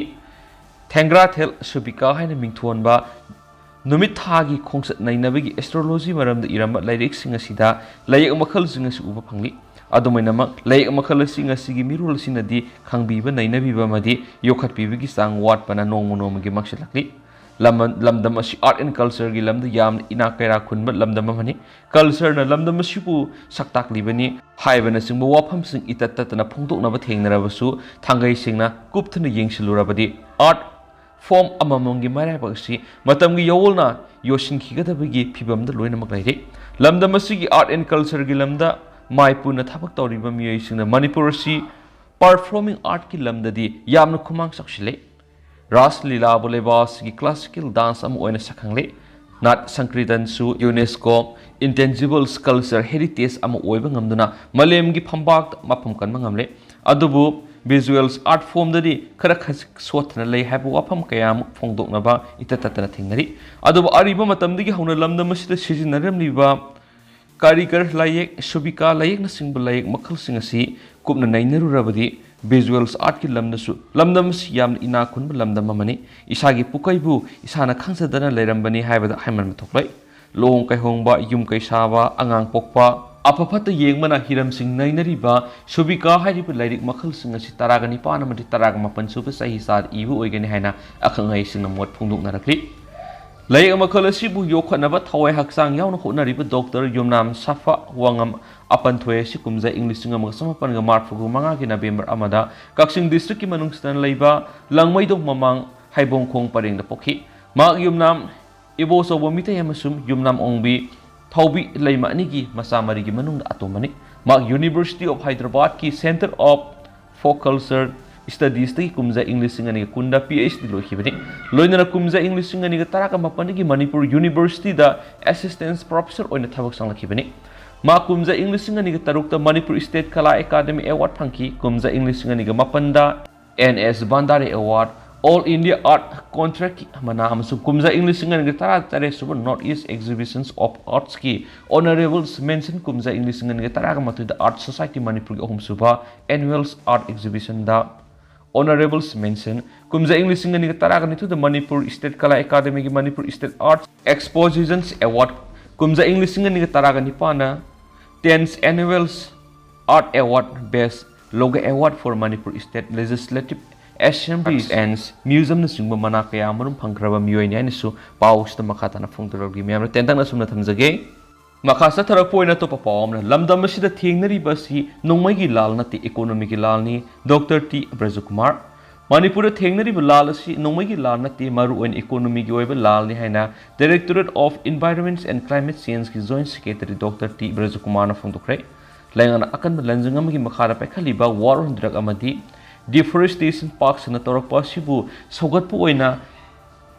ꯊꯦꯡꯒ꯭ꯔꯥꯊꯦꯜ ꯁꯨꯕꯤꯀꯥ ꯍꯥꯏꯅ ꯃꯤꯡꯊꯣꯟꯕ ꯅꯨꯃꯤꯠ ꯊꯥꯒꯤ ꯈꯣꯡꯆꯠ ꯅꯩꯅꯕꯒꯤ ꯑꯦꯁꯇ꯭ꯔꯣꯂꯣꯖꯤ ꯃꯔꯝꯗ ꯏꯔꯝꯕ ꯂꯥꯏꯔꯤꯛꯁꯤꯡ ꯑꯁꯤꯗ ꯂꯥꯏꯌꯦꯛ ꯃꯈꯜꯁꯤꯡ ꯑꯁꯤ ꯎꯕ ꯐꯪꯂꯤ꯫ ꯑꯗꯨꯃꯥꯏꯅꯃꯛ, ꯂꯥꯏꯌꯦꯛ ꯃꯈꯜ ꯑꯁꯤ ꯉꯁꯤꯒꯤ ꯃꯤꯔꯣꯜ ꯑꯁꯤꯅꯗꯤ ꯈꯪꯕꯤꯕ, ꯅꯩꯅꯕꯤꯕ ꯑꯃꯗꯤ ꯌꯣꯛꯈꯠꯄꯤꯕꯒꯤ ꯆꯥꯡ ꯋꯥꯠꯄꯅ ꯅꯣꯡꯃ ꯅꯣꯡꯃꯒꯤ ꯃꯥꯡꯁꯤꯜꯂꯛꯂꯤ꯫ ꯂꯝ-, ꯂꯝꯗꯝ ꯑꯁꯤ ꯑꯥꯔꯠ ꯑꯦꯟ ꯀꯜꯆꯔꯒꯤ ꯂꯝꯗ ꯌꯥꯝꯅ ꯏꯅꯥꯛ ꯀꯩꯔꯥꯛ ꯈꯨꯟꯕ ꯂꯝꯗꯝ ꯑꯃꯅꯤ꯫ ꯀꯜꯆꯔꯅ ꯂꯝꯗꯝ ꯑꯁꯤꯕꯨ ꯁꯛ ꯇꯥꯛꯂꯤꯕꯅꯤ ꯍꯥꯏꯕꯅꯆꯤꯡꯕ ꯋꯥꯐꯝꯁꯤꯡ ꯏꯇꯠ ꯇꯠꯇꯅ ꯐꯣꯡꯗꯣꯛꯅꯕ ꯊꯦꯡꯅꯔꯕꯁꯨ, ꯊꯥꯡꯒꯩ ꯁꯦꯡꯅ ꯀꯨꯞꯊꯅ ꯌꯦꯡꯁꯤꯜꯂꯨꯔꯕꯗꯤ, ꯑꯥꯔꯠ ꯐꯣꯝ ꯑꯃꯃꯝꯒꯤ ꯃꯔꯥꯏꯕꯛ ꯑꯁꯤ ꯃꯇꯝꯒꯤ ꯌꯥꯑꯣꯜꯅ ꯌꯣꯠꯁꯤꯟꯈꯤꯒꯗꯕꯒꯤ ꯐꯤꯕꯝꯗ ꯂꯣꯏꯅꯃꯛ ꯂꯩꯔꯤ꯫ ꯂꯝꯗꯝ ꯑꯁꯤꯒꯤ ꯑꯥꯔꯠ ꯑꯦꯟ ꯀꯜꯆꯔꯒꯤ ꯂꯝꯗ ꯃꯥꯏ ꯄꯨꯅ ꯊꯕꯛ ꯇꯧꯔꯤꯕ ꯃꯤꯑꯣꯏꯁꯤꯡꯅ ꯃꯅꯤꯄꯨꯔ ꯑꯁꯤ ꯄꯔꯐꯣꯔꯃꯤꯡ ꯑꯥꯔꯠꯀꯤ ꯂꯝꯗꯗꯤ ꯌꯥꯝꯅ ꯈꯨꯃꯥꯡ ꯆꯥꯎꯁꯤꯜꯂꯤ꯫ ꯔꯥꯁ ꯂꯤꯂꯥꯕꯨ ꯂꯩꯕꯥꯛ ꯑꯁꯤꯒꯤ ꯀ꯭ꯂꯥꯁꯤꯀꯦꯜ ꯗꯥꯟꯁ ꯑꯃ ꯑꯣꯏꯅ ꯁꯛꯈꯪꯂꯦ꯫ ꯅꯥꯠ ꯁꯪꯀ꯭ꯔꯤꯇꯟꯁꯨ ꯌꯨꯅꯦꯁꯀꯣ ꯏꯟꯇꯦꯟꯖꯤꯕꯜꯁ ꯀꯜꯆꯔ ꯍꯦꯔꯤꯇꯦꯖ ꯑꯃ ꯑꯣꯏꯕ ꯉꯝꯗꯨꯅ ꯃꯥꯂꯦꯝꯒꯤ ꯐꯝꯕꯥꯛꯇ ꯃꯐꯝ ꯀꯟꯕ ꯉꯝꯂꯦ꯫ ꯑꯗꯨꯕꯨ ꯚꯤꯖꯨꯋꯦꯜꯁ ꯑꯥꯔꯠ ꯐꯣꯝꯗꯗꯤ ꯈꯔ ꯈꯖꯤꯛ ꯁꯣꯠꯊꯅ ꯂꯩ ꯍꯥꯏꯕ ꯋꯥꯐꯝ ꯀꯌꯥ ꯑꯃ ꯐꯣꯡꯗꯣꯛꯅꯕ ꯏꯇꯠ ꯇꯠꯇꯅ ꯊꯦꯡꯅꯔꯤ꯫ ꯑꯗꯨꯕꯨ ꯑꯔꯤꯕ ꯃꯇꯝꯗꯒꯤ ꯍꯧꯅ ꯂꯝꯗꯝ ꯑꯁꯤꯗ ꯁꯤꯖꯤꯟꯅꯔꯝꯂꯤꯕ ꯀꯥꯔꯤꯒꯔ ꯂꯥꯏꯌꯦꯛ, ꯁꯨꯕꯤꯀꯥ ꯂꯥꯏꯌꯦꯛꯅꯆꯤꯡꯕ ꯂꯥꯏꯌꯦꯛ ꯃꯈꯜꯁꯤꯡ ꯑꯁꯤ ꯀꯨꯞꯅ ꯅꯩꯅꯔꯨꯔꯕꯗꯤ, ꯚꯤꯖꯨꯋꯦꯜꯁ ꯑꯥꯔꯠꯀꯤ ꯂꯝꯗꯁꯨ ꯂꯝꯗꯝ ꯑꯁꯤ ꯌꯥꯝꯅ ꯏꯅꯥꯛ ꯈꯨꯟꯕ ꯂꯝꯗꯝ ꯑꯃꯅꯤ꯫ ꯏꯁꯥꯒꯤ ꯄꯨꯀꯩꯕꯨ ꯏꯁꯥꯅ ꯈꯪꯖꯗꯅ ꯂꯩꯔꯝꯕꯅꯤ ꯍꯥꯏꯕꯗ ꯍꯥꯏꯃꯟꯕ ꯊꯣꯛꯂꯣꯏ꯫ ꯂꯨꯍꯣꯡ ꯀꯩꯍꯣꯡꯕ, ꯌꯨꯝ ꯀꯩ ꯁꯥꯕ, ꯑꯉꯥꯡ ꯄꯣꯛꯄ, ꯑꯐ ꯐꯠꯇ ꯌꯦꯡꯕꯅ ꯍꯤꯔꯝꯁꯤꯡ ꯅꯩꯅꯔꯤꯕ ꯁꯨꯕꯤꯀꯥ ꯍꯥꯏꯔꯤꯕ ꯂꯥꯏꯔꯤꯛ ꯃꯈꯜꯁꯤꯡ ꯑꯁꯤ ꯇꯔꯥꯒ ꯅꯤꯄꯥꯟ ꯑꯃꯗꯤ ꯇꯔꯥꯒ ꯃꯥꯄꯟ ꯁꯨꯕ ꯆꯍꯤ ꯆꯥꯗ ꯏꯕ ꯑꯣꯏꯒꯅꯤ ꯍꯥꯏꯅ ꯑꯈꯪ ꯑꯍꯩꯁꯤꯡꯅ ꯃꯣꯠ ꯐꯣꯡꯗꯣꯛꯅꯔꯛꯂꯤ꯫ ꯂꯥꯏꯌꯦꯛ ꯃꯈꯜ ꯑꯁꯤꯕꯨ ꯌꯣꯛꯈꯠꯅꯕ ꯊꯋꯥꯏ ꯍꯛꯆꯥꯡ ꯌꯥꯎꯅ ꯍꯣꯠꯅꯔꯤꯕ ꯗꯣꯛꯇꯔ ꯌꯨꯝꯅꯥꯝ ꯁꯥꯐꯥ ꯋꯥꯉꯝ ꯑꯄꯟꯊꯣꯏ ꯑꯁꯤ ꯀꯨꯝꯖꯥ ꯏꯪ ꯂꯤꯁꯤꯡ ꯑꯃꯒ ꯆꯃꯥꯄꯟꯒ ꯃꯔꯤꯐꯨ ꯃꯉꯥꯒꯤ ꯅꯕꯦꯝꯕꯔ ꯑꯃꯗ ꯀꯛꯆꯤꯡ ꯗꯤꯁꯇ꯭ꯔꯤꯛꯀꯤ ꯃꯅꯨꯡꯁꯤꯗ ꯂꯩꯕ ꯂꯪꯃꯩꯗꯣꯡ ꯃꯃꯥꯡ ꯍꯩꯕꯣꯡꯈꯣꯡ ꯄꯔꯦꯡꯗ ꯄꯣꯛꯈꯤ꯫ ꯃꯍꯥꯛ ꯌꯨꯝꯅꯥꯝ ꯏꯕꯣꯆꯧꯕ ꯃꯤꯇꯩ ꯑꯃꯁꯨꯡ ꯌꯨꯝꯅꯥꯝ ꯑꯣꯡꯕꯤ ꯊꯧꯕꯤ ꯂꯩꯃ ꯑꯅꯤꯒꯤ ꯃꯆꯥ ꯃꯔꯤꯒꯤ ꯃꯅꯨꯡꯗ ꯑꯇꯣꯝꯕꯅꯤ꯫ ꯃꯍꯥꯛ University of Hyderabad ꯀꯤ Centre of Folk Culture Studies ꯇꯒꯤ ꯀꯨꯝꯖꯥ ꯏꯪ ꯂꯤꯁꯤꯡ ꯑꯅꯤꯒ ꯀꯨꯟꯗ ꯄꯤ ꯑꯩꯆ ꯗꯤ ꯂꯣꯏꯈꯤꯕꯅꯤ꯫ ꯂꯣꯏꯅꯅ ꯀꯨꯝꯖꯥ ꯏꯪ ꯂꯤꯁꯤꯡ ꯑꯅꯤꯒ ꯇꯔꯥꯒ ꯃꯥꯄꯟꯗꯒꯤ ꯃꯅꯤꯄꯨꯔ University ꯗ Assistant Professor ꯑꯣꯏꯅ ꯊꯕꯛ ꯆꯪꯂꯛꯈꯤꯕꯅꯤ꯫ ꯃꯍꯥꯛ ꯀꯨꯝꯖꯥ ꯏꯪ ꯂꯤꯁꯤꯡ ꯑꯅꯤꯒ ꯇꯔꯨꯛꯇ ꯃꯅꯤꯄꯨꯔ Stateꯀꯂꯥ Academy Award ꯐꯪꯈꯤ꯫ ꯀꯨꯝꯖꯥ ꯏꯪ ꯂꯤꯁꯤꯡ ꯑꯅꯤꯒ ꯃꯥꯄꯟꯗ N S Bhandare Award, All India Art Contract ꯀꯤ ꯃꯅꯥ ꯑꯃꯁꯨꯡ ꯀꯨꯝꯖꯥ ꯏꯪ ꯂꯤꯁꯤꯡ ꯑꯅꯤꯒ ꯇꯔꯥ ꯇꯔꯦꯠ ꯁꯨꯕ North East Exhibitions of Arts ꯀꯤ Honourable Mention, ꯀꯨꯝꯖꯥ ꯏꯪ ꯂꯤꯁꯤꯡ ꯑꯅꯤꯒ ꯇꯔꯥꯒ ꯃꯥꯊꯣꯏꯗ Art Society ꯃꯅꯤꯄꯨꯔꯒꯤ ꯑꯍꯨꯝꯁꯨꯕ Annual Art Exhibition ꯗ Honourable Mention, ꯀꯨꯝꯖꯥ ꯏꯪ ꯂꯤꯁꯤꯡ ꯑꯅꯤꯒ ꯇꯔꯥꯒ ꯅꯤꯊꯣꯏꯗ ꯃꯅꯤꯄꯨꯔ State ꯀꯂꯥ Academy ꯒꯤ Manipur State Arts Expositions Award, ꯀꯨꯝꯖꯥ ꯏꯪ ꯂꯤꯁꯤꯡ ꯑꯅꯤꯒ ꯇꯔꯥꯒ ꯅꯤꯄꯥꯟꯗ Tenth Annual Art Award, Best Logo Award for Manipur State Legislative Assembly and Museum ꯅꯆꯤꯡꯕ ꯃꯅꯥ ꯀꯌꯥ ꯑꯃꯔꯣꯝ ꯐꯪꯈ꯭ꯔꯕ ꯃꯤꯑꯣꯏꯅꯤ ꯍꯥꯏꯅꯁꯨ ꯄꯥꯎꯁꯤꯗ ꯃꯈꯥ ꯇꯥꯅ ꯐꯣꯡꯗꯣꯔꯛꯂꯤ꯫ ꯃꯌꯥꯝꯅ ꯇꯦꯟꯇꯛꯅ ꯑꯁꯨꯝꯅ ꯊꯝꯖꯒꯦ꯫ ꯃꯈꯥ ꯆꯠꯊꯔꯛꯄ ꯑꯣꯏꯅ ꯑꯇꯣꯞꯄ ꯄꯥꯎ ꯑꯃꯅ, ꯂꯝꯗꯝ ꯑꯁꯤꯗ ꯊꯦꯡꯅꯔꯤꯕ ꯑꯁꯤ ꯅꯣꯡꯃꯩꯒꯤ ꯂꯥꯜ ꯅꯠꯇꯦ, economy ꯒꯤ ꯂꯥꯜꯅꯤ, ꯗꯣꯛꯇꯔ ꯇꯤ ꯕ꯭ꯔꯖꯀꯨꯃꯥꯔ꯫ ꯃꯅꯤꯄꯨꯔꯗ ꯊꯦꯡꯅꯔꯤꯕ ꯂꯥꯜ ꯑꯁꯤ ꯅꯣꯡꯃꯩꯒꯤ ꯂꯥꯜ ꯅꯠꯇꯦ, ꯃꯔꯨꯑꯣꯏꯅ economy ꯒꯤ ꯑꯣꯏꯕ ꯂꯥꯜꯅꯤ ꯍꯥꯏꯅ Directorate of Environment and Climate Change ꯀꯤ Joint Secretary ꯗꯣꯛꯇꯔ ꯇꯤ ꯕ꯭ꯔꯖꯀꯨꯃꯥꯔꯅ ꯐꯣꯡꯗꯣꯛꯈ꯭ꯔꯦ꯫ ꯂꯩꯉꯥꯛꯅ ꯑꯀꯟꯕ ꯂꯥꯟꯖꯤꯡ ꯑꯃꯒꯤ ꯃꯈꯥꯗ ꯄꯥꯏꯈꯠꯂꯤꯕ War on Drug ꯑꯃꯗꯤ Deforestation ꯄꯥꯛ ꯁꯟꯅ ꯇꯧꯔꯛꯄ ꯑꯁꯤꯕꯨ ꯁꯧꯒꯠꯄ ꯑꯣꯏꯅ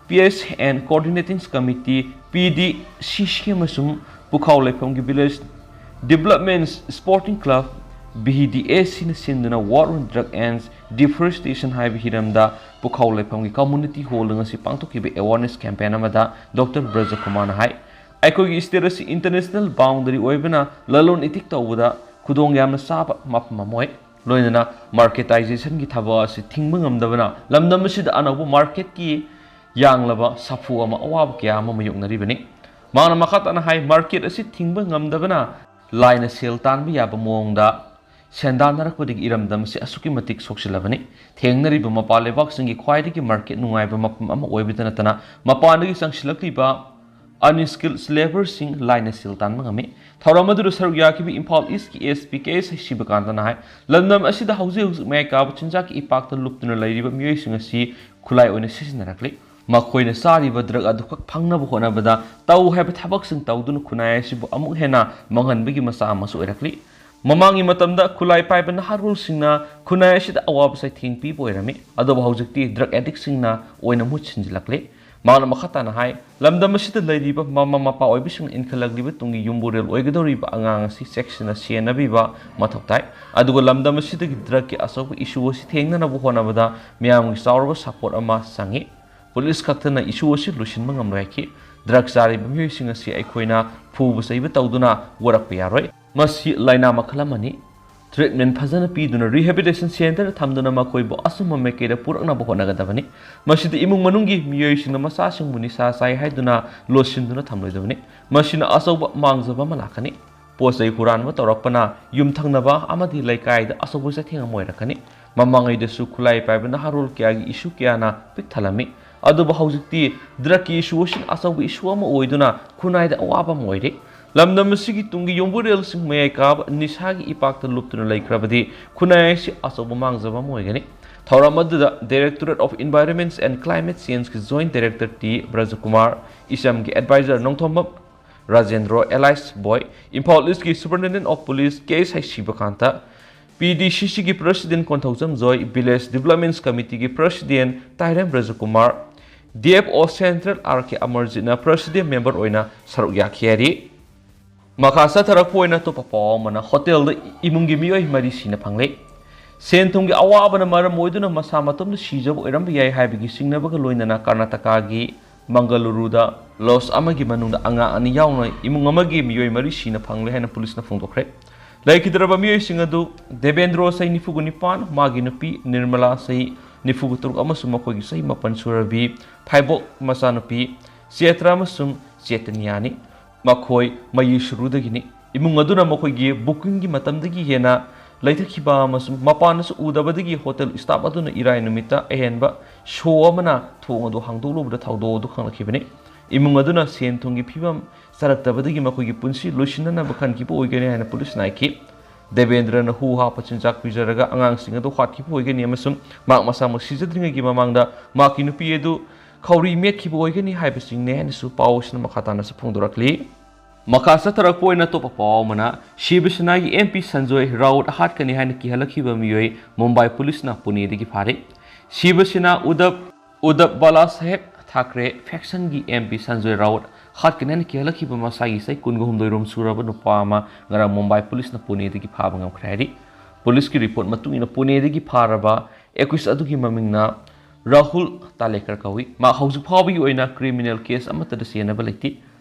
P S N Coordinating Committee, P D C C ꯑꯃꯁꯨꯡ ꯄꯨꯈꯥꯎ ꯂꯩꯐꯝꯒꯤ Village Development Sporting Club, V D A C ꯅ ꯁꯤꯟꯗꯨꯅ War on Drug and Deforestation ꯍꯥꯏꯕ ꯍꯤꯔꯝꯗ ꯄꯨꯈꯥꯎ ꯂꯩꯐꯝꯒꯤ community hall ꯗ ꯉꯁꯤ ꯄꯥꯡꯊꯣꯛꯈꯤꯕ awareness campaign ꯑꯃꯗ ꯗꯣꯛꯇꯔ ꯕ꯭ꯔꯖꯀꯨꯃꯥꯔꯅ ꯍꯥꯏ, ꯑꯩꯈꯣꯏꯒꯤ state ꯑꯁꯤ international boundary ꯑꯣꯏꯕꯅ ꯂꯂꯣꯟ ꯏꯇꯤꯛ ꯇꯧꯕꯗ ꯈꯨꯗꯣꯡ ꯌꯥꯝꯅ ꯆꯥꯕ ꯃꯐꯝ ꯑꯃ ꯑꯣꯏ꯫ ꯂꯣꯏꯅꯅ marketization ꯒꯤ ꯊꯕꯛ ꯑꯁꯤ ꯊꯤꯡꯕ ꯉꯝꯗꯕꯅ ꯂꯝꯗꯝ ꯑꯁꯤꯗ ꯑꯅꯧꯕ market ꯀꯤ ꯌꯥꯡꯂꯕ ꯁꯥꯐꯨ ꯑꯃ, ꯑꯋꯥꯕ ꯀꯌꯥ ꯑꯃ ꯃꯥꯌꯣꯛꯅꯔꯤꯕꯅꯤ꯫ ꯃꯍꯥꯛꯅ ꯃꯈꯥ ꯇꯥꯅ ꯍꯥꯏ, market ꯑꯁꯤ ꯊꯤꯡꯕ ꯉꯝꯗꯕꯅ ꯂꯥꯏꯅ ꯁꯦꯜ ꯇꯥꯟꯕ ꯌꯥꯕ ꯃꯑꯣꯡꯗ ꯁꯦꯟꯗꯥꯟꯅꯔꯛꯄꯗꯒꯤ ꯏꯔꯝꯗꯝ ꯑꯁꯤ ꯑꯁꯨꯛꯀꯤ ꯃꯇꯤꯛ ꯁꯣꯛꯆꯤꯜꯂꯕꯅꯤ꯫ ꯊꯦꯡꯅꯔꯤꯕ ꯃꯄꯥꯟ ꯂꯩꯕꯥꯛꯁꯤꯡꯒꯤ ꯈ꯭ꯋꯥꯏꯗꯒꯤ market ꯅꯨꯡꯉꯥꯏꯕ ꯃꯐꯝ ꯑꯃ ꯑꯣꯏꯕꯇ ꯅꯠꯇꯅ, ꯃꯄꯥꯟꯗꯒꯤ ꯆꯪꯁꯤꯜꯂꯛꯂꯤꯕ unskilled labourꯁꯤꯡ ꯂꯥꯏꯅ ꯁꯦꯜ ꯇꯥꯟꯕ ꯉꯝꯃꯤ꯫ ꯊꯧꯔꯝ ꯑꯗꯨꯗ ꯁꯔꯨꯛ ꯌꯥꯈꯤꯕ ꯏꯝꯐꯥꯜ ꯏꯁꯀꯤ SP ꯀꯦ ꯑꯦꯁ ꯁꯤꯕꯀꯥꯟꯇꯅ ꯍꯥꯏ, ꯂꯝꯗꯝ ꯑꯁꯤꯗ ꯍꯧꯖꯤꯛ ꯍꯧꯖꯤꯛ ꯃꯌꯥꯏ ꯀꯥꯕ ꯆꯤꯟꯖꯥꯛꯀꯤ ꯏꯄꯥꯛꯇ ꯂꯨꯞꯇꯨꯅ ꯂꯩꯔꯤꯕ ꯃꯤꯑꯣꯏꯁꯤꯡ ꯑꯁꯤ ꯈꯨꯠꯂꯥꯏ ꯑꯣꯏꯅ ꯁꯤꯖꯤꯟꯅꯔꯛꯂꯤ꯫ ꯃꯈꯣꯏꯅ ꯆꯥꯔꯤꯕ drug ꯑꯗꯨꯈꯛ ꯐꯪꯅꯕ ꯍꯣꯠꯅꯕꯗ ꯇꯧ ꯍꯥꯏꯕ ꯊꯕꯛꯁꯤꯡ ꯇꯧꯗꯨꯅ ꯈꯨꯟꯅꯥꯏ ꯑꯁꯤꯕꯨ ꯑꯃꯨꯛ ꯍꯦꯟꯅ ꯃꯥꯡꯍꯟꯕꯒꯤ ꯃꯆꯥꯛ ꯑꯃꯁꯨ ꯑꯣꯏꯔꯛꯂꯤ꯫ ꯃꯃꯥꯡꯒꯤ ꯃꯇꯝꯗ ꯈꯨꯠꯂꯥꯏ ꯄꯥꯏꯕ ꯅꯍꯥꯔꯣꯜꯁꯤꯡꯅ ꯈꯨꯟꯅꯥꯏ ꯑꯁꯤꯗ ꯑꯋꯥꯕ ꯆꯩꯊꯦꯡ ꯄꯤꯕ ꯑꯣꯏꯔꯝꯃꯤ, ꯑꯗꯨꯕꯨ ꯍꯧꯖꯤꯛꯇꯤ drug addictꯁꯤꯡꯅ ꯑꯣꯏꯅ ꯃꯍꯨꯠ ꯁꯤꯟꯖꯤꯜꯂꯛꯂꯤ꯫ ꯃꯍꯥꯛꯅ ꯃꯈꯥ ꯇꯥꯅ ꯍꯥꯏ, ꯂꯝꯗꯝ ꯑꯁꯤꯗ ꯂꯩꯔꯤꯕ ꯃꯃꯥ ꯃꯄꯥ ꯑꯣꯏꯕꯁꯤꯡꯅ ꯏꯟꯈꯠꯂꯛꯂꯤꯕ ꯇꯨꯡꯒꯤ ꯌꯨꯝꯕꯨꯔꯦꯜ ꯑꯣꯏꯒꯗꯧꯔꯤꯕ ꯑꯉꯥꯡ ꯑꯁꯤ ꯆꯦꯛꯁꯤꯟꯅ ꯁꯦꯟꯅꯕꯤꯕ ꯃꯊꯧ ꯇꯥꯏ꯫ ꯑꯗꯨꯒ ꯂꯝꯗꯝ ꯑꯁꯤꯗꯒꯤ drugꯀꯤ ꯑꯆꯧꯕ issue ꯑꯁꯤ ꯊꯦꯡꯅꯅꯕ ꯍꯣꯠꯅꯕꯗ ꯃꯤꯌꯥꯝꯒꯤ ꯆꯥꯎꯔꯕ support ꯑꯃ ꯆꯪꯏ꯫ ꯄꯨꯂꯤꯁ ꯈꯛꯇꯅ issue ꯑꯁꯤ ꯂꯣꯏꯁꯤꯟꯕ ꯉꯝꯂꯣꯏ ꯍꯥꯏꯈꯤ꯫ Drug ꯆꯥꯔꯤꯕ ꯃꯤꯑꯣꯏꯁꯤꯡ ꯑꯁꯤ ꯑꯩꯈꯣꯏꯅ ꯐꯨꯕ ꯆꯩꯕ ꯇꯧꯗꯨꯅ ꯋꯥꯔꯛꯄ ꯌꯥꯔꯣꯏ꯫ ꯃꯁꯤ ꯂꯥꯏꯅꯥ ꯃꯈꯜ ꯑꯃꯅꯤ꯫ Treatment ꯐꯖꯅ ꯄꯤꯗꯨꯅ rehabilitation centreꯗ ꯊꯝꯗꯨꯅ ꯃꯈꯣꯏꯕꯨ ꯑꯆꯨꯝꯕ ꯃꯥꯏꯀꯩꯗ ꯄꯨꯔꯛꯅꯕ ꯍꯣꯠꯅꯒꯗꯕꯅꯤ꯫ ꯃꯁꯤꯗ ꯏꯃꯨꯡ ꯃꯅꯨꯡꯒꯤ ꯃꯤꯑꯣꯏꯁꯤꯡꯅ ꯃꯆꯥꯁꯤꯡꯕꯨ ꯅꯤꯁꯥ ꯆꯥꯏ ꯍꯥꯏꯗꯨꯅ ꯂꯣꯠꯁꯤꯟꯗꯨꯅ ꯊꯝꯂꯣꯏꯗꯕꯅꯤ꯫ ꯃꯁꯤꯅ ꯑꯆꯧꯕ ꯃꯥꯡꯖꯕ ꯑꯃ ꯂꯥꯛꯀꯅꯤ꯫ ꯄꯣꯠ ꯆꯩ ꯍꯨꯔꯥꯟꯕ ꯇꯧꯔꯛꯄꯅ ꯌꯨꯝꯊꯪꯅꯕ ꯑꯃꯗꯤ ꯂꯩꯀꯥꯏꯗ ꯑꯆꯧꯕ ꯆꯩꯊꯦꯡ ꯑꯃ ꯑꯣꯏꯔꯛꯀꯅꯤ꯫ ꯃꯃꯥꯡꯉꯩꯗꯁꯨ ꯈꯨꯠꯂꯥꯏ ꯄꯥꯏꯕ ꯅꯍꯥꯔꯣꯜ ꯀꯌꯥꯒꯤ issue ꯀꯌꯥꯅ ꯄꯤꯛ ꯊꯜꯂꯝꯃꯤ꯫ ꯑꯗꯨꯕꯨ ꯍꯧꯖꯤꯛꯇꯤ drugꯀꯤ issue ꯑꯁꯤꯅ ꯑꯆꯧꯕ issue ꯑꯃ ꯑꯣꯏꯗꯨꯅ ꯈꯨꯟꯅꯥꯏꯗ ꯑꯋꯥꯕ ꯑꯃ ꯑꯣꯏꯔꯦ꯫ ꯂꯝꯗꯝ ꯑꯁꯤꯒꯤ ꯇꯨꯡꯒꯤ ꯌꯨꯝꯕꯨꯔꯦꯜꯁꯤꯡ ꯃꯌꯥꯏ ꯀꯥꯕ ꯅꯤꯁꯥꯒꯤ ꯏꯄꯥꯛꯇ ꯂꯨꯞꯇꯨꯅ ꯂꯩꯈ꯭ꯔꯕꯗꯤ ꯈꯨꯟꯅꯥꯏ ꯑꯁꯤ ꯑꯆꯧꯕ ꯃꯥꯡꯖꯕ ꯑꯃ ꯑꯣꯏꯒꯅꯤ꯫ ꯊꯧꯔꯝ ꯑꯗꯨꯗ Directorate of Environment and Climate Changeꯀꯤ Joint Director ꯇꯤ ꯕ꯭ꯔꯖꯀꯨꯃꯥꯔ, ꯏꯆꯝꯒꯤ advisor Nongthombam Rajendro alias Boy, Imphal ꯏꯁꯀꯤ Superintendent of Police K S ꯁꯤꯕꯀꯥꯟꯇ, P D C ꯁꯤꯒꯤ President Konthoujam Joy, Village Development Committeeꯒꯤ President Tairem Brajkumar, D F O Central R K ꯑꯃꯔꯖꯤꯠꯅ President Member ꯑꯣꯏꯅ ꯁꯔꯨꯛ ꯌꯥꯈꯤ ꯍꯥꯏꯔꯤ꯫ ꯃꯈꯥ ꯆꯠꯊꯔꯛꯄ ꯑꯣꯏꯅ ꯑꯇꯣꯞꯄ ꯄꯥꯎ ꯑꯃꯅ, ꯍꯣꯇꯦꯜꯗ ꯏꯃꯨꯡꯒꯤ ꯃꯤꯑꯣꯏ ꯃꯔꯤ ꯁꯤꯅ ꯐꯪꯂꯦ꯫ ꯁꯦꯟ ꯊꯨꯝꯒꯤ ꯑꯋꯥꯕꯅ ꯃꯔꯝ ꯑꯣꯏꯗꯨꯅ ꯃꯁꯥ ꯃꯇꯣꯝꯇ ꯁꯤꯖꯕ ꯑꯣꯏꯔꯝꯕ ꯌꯥꯏ ꯍꯥꯏꯕꯒꯤ ꯆꯤꯡꯅꯕꯒ ꯂꯣꯏꯅꯅ ꯀꯔꯅꯥꯇꯀꯥꯒꯤ ꯃꯪꯒꯂꯨꯔꯨꯗ lodge ꯑꯃꯒꯤ ꯃꯅꯨꯡꯗ ꯑꯉꯥꯡ ꯑꯅꯤ ꯌꯥꯎꯅ ꯏꯃꯨꯡ ꯑꯃꯒꯤ ꯃꯤꯑꯣꯏ ꯃꯔꯤ ꯁꯤꯅ ꯐꯪꯂꯦ ꯍꯥꯏꯅ ꯄꯨꯂꯤꯁꯅ ꯐꯣꯡꯗꯣꯛꯈ꯭ꯔꯦ꯫ ꯂꯩꯈꯤꯗ꯭ꯔꯕ ꯃꯤꯑꯣꯏꯁꯤꯡ ꯑꯗꯨ ꯗꯦꯕꯦꯟꯗ꯭ꯔꯣ, ꯆꯍꯤ ꯅꯤꯐꯨꯒ ꯅꯤꯄꯥꯟ, ꯃꯥꯒꯤ ꯅꯨꯄꯤ ꯅꯤꯔꯃꯂꯥ, ꯆꯍꯤ ꯅꯤꯐꯨꯒ ꯇꯔꯨꯛ, ꯑꯃꯁꯨꯡ ꯃꯈꯣꯏꯒꯤ ꯆꯍꯤ ꯃꯥꯄꯟ ꯁꯨꯔꯕꯤ ꯐꯥꯏꯕꯣꯛ ꯃꯆꯥꯅꯨꯄꯤ ꯆꯦꯇ꯭ꯔ ꯑꯃꯁꯨꯡ ꯆꯦꯇꯅꯤꯌꯥꯅꯤ꯫ ꯃꯈꯣꯏ ꯃꯌꯨꯁꯨꯔꯨꯗꯒꯤꯅꯤ꯫ ꯏꯃꯨꯡ ꯑꯗꯨꯅ ꯃꯈꯣꯏꯒꯤ bookingꯒꯤ ꯃꯇꯝꯗꯒꯤ ꯍꯦꯟꯅ ꯂꯩꯊꯈꯤꯕ ꯑꯃꯁꯨꯡ ꯃꯄꯥꯟꯗꯁꯨ ꯎꯗꯕꯗꯒꯤ ꯍꯣꯇꯦꯜ ꯁ꯭ꯇꯥꯐ ꯑꯗꯨꯅ ꯏꯔꯥꯏ ꯅꯨꯃꯤꯠꯇ ꯑꯍꯦꯟꯕ ꯁꯣ ꯑꯃꯅ ꯊꯣꯡ ꯑꯗꯨ ꯍꯥꯡꯗꯣꯛꯂꯨꯕꯗ ꯊꯧꯗꯣꯛ ꯑꯗꯨ ꯈꯪꯂꯛꯈꯤꯕꯅꯤ꯫ ꯏꯃꯨꯡ ꯑꯗꯨꯅ ꯁꯦꯟ ꯊꯨꯝꯒꯤ ꯐꯤꯕꯝ ꯆꯥꯔꯛꯇꯕꯗꯒꯤ ꯃꯈꯣꯏꯒꯤ ꯄꯨꯟꯁꯤ ꯂꯣꯏꯁꯤꯟꯅꯅꯕ ꯈꯟꯈꯤꯕ ꯑꯣꯏꯒꯅꯤ ꯍꯥꯏꯅ ꯄꯨꯂꯤꯁꯅ ꯍꯥꯏꯈꯤ꯫ ꯗꯦꯕꯦꯟꯗ꯭ꯔꯅ ꯍꯨ ꯍꯥꯞꯄ ꯆꯤꯟꯖꯥꯛ ꯄꯤꯖꯔꯒ ꯑꯉꯥꯡꯁꯤꯡ ꯑꯗꯨ ꯍꯥꯠꯈꯤꯕ ꯑꯣꯏꯒꯅꯤ ꯑꯃꯁꯨꯡ ꯃꯍꯥꯛ ꯃꯁꯥꯃꯛ ꯁꯤꯖꯗ꯭ꯔꯤꯉꯩꯒꯤ ꯃꯃꯥꯡꯗ ꯃꯍꯥꯛꯀꯤ ꯅꯨꯄꯤ ꯑꯗꯨ ꯈꯧꯔꯤ ꯃꯦꯠꯈꯤꯕ ꯑꯣꯏꯒꯅꯤ ꯍꯥꯏꯕꯁꯤꯡꯅꯤ ꯍꯥꯏꯅꯁꯨ ꯄꯥꯎꯁꯤꯅ ꯃꯈꯥ ꯇꯥꯅꯁꯨ ꯐꯣꯡꯗꯣꯔꯛꯂꯤ꯫ ꯃꯈꯥ ꯆꯠꯊꯔꯛꯄ ꯑꯣꯏꯅ ꯑꯇꯣꯞꯄ ꯄꯥꯎ ꯑꯃꯅ, ꯁꯤꯕ ꯁꯦꯅꯥꯒꯤ ꯑꯦꯝ ꯄꯤ ꯁꯟꯖꯣꯏ ꯔꯥꯎꯠ ꯍꯥꯠꯀꯅꯤ ꯍꯥꯏꯅ ꯀꯤꯍꯜꯂꯛꯈꯤꯕ ꯃꯤꯑꯣꯏ ꯃꯨꯝꯕꯥꯏ ꯄꯨꯂꯤꯁꯅ ꯄꯨꯅꯦꯗꯒꯤ ꯐꯥꯔꯦ꯫ ꯁꯤꯕ ꯁꯦꯅꯥ ꯎꯗꯞ ꯎꯗꯞ ꯕꯥꯂꯥ ꯁꯥꯍꯦꯕ ꯊꯥꯀ꯭ꯔꯦ ꯐꯦꯛꯁꯟꯒꯤ ꯑꯦꯝ ꯄꯤ ꯁꯟꯖꯣꯏ ꯔꯥꯎꯠ ꯍꯥꯠꯀꯅꯤ ꯍꯥꯏꯅ ꯀꯤꯍꯜꯂꯛꯈꯤꯕ ꯃꯁꯥꯒꯤ ꯆꯍꯤ ꯀꯨꯟꯒ ꯍꯨꯝꯗꯣꯏ ꯔꯣꯝ ꯁꯨꯔꯕ ꯅꯨꯄꯥ ꯑꯃ ꯉꯔꯥꯡ ꯃꯨꯝꯕꯥꯏ ꯄꯨꯂꯤꯁꯅ ꯄꯨꯅꯦꯗꯒꯤ ꯐꯥꯕ ꯉꯝꯈ꯭ꯔꯦ ꯍꯥꯏꯔꯤ꯫ ꯄꯨꯂꯤꯁꯀꯤ ꯔꯤꯄꯣꯔꯠ ꯃꯇꯨꯡ ꯏꯟꯅ ꯄꯨꯅꯦꯗꯒꯤ ꯐꯥꯔꯕ ꯑꯦꯀ꯭ꯌꯨꯁ ꯑꯗꯨꯒꯤ ꯃꯃꯤꯡꯅ ꯔꯥꯍꯨꯜ ꯇꯥꯂꯦꯀꯔ ꯀꯧꯏ꯫ ꯃꯍꯥꯛ ꯍꯧꯖꯤꯛ ꯐꯥꯎꯕꯒꯤ ꯑꯣꯏꯅ ꯀ꯭ꯔꯤꯃꯤꯅꯦꯜ ꯀꯦꯁ ꯑꯃꯠꯇꯗ ꯆꯦꯟꯅꯕ ꯂꯩꯇꯦ꯫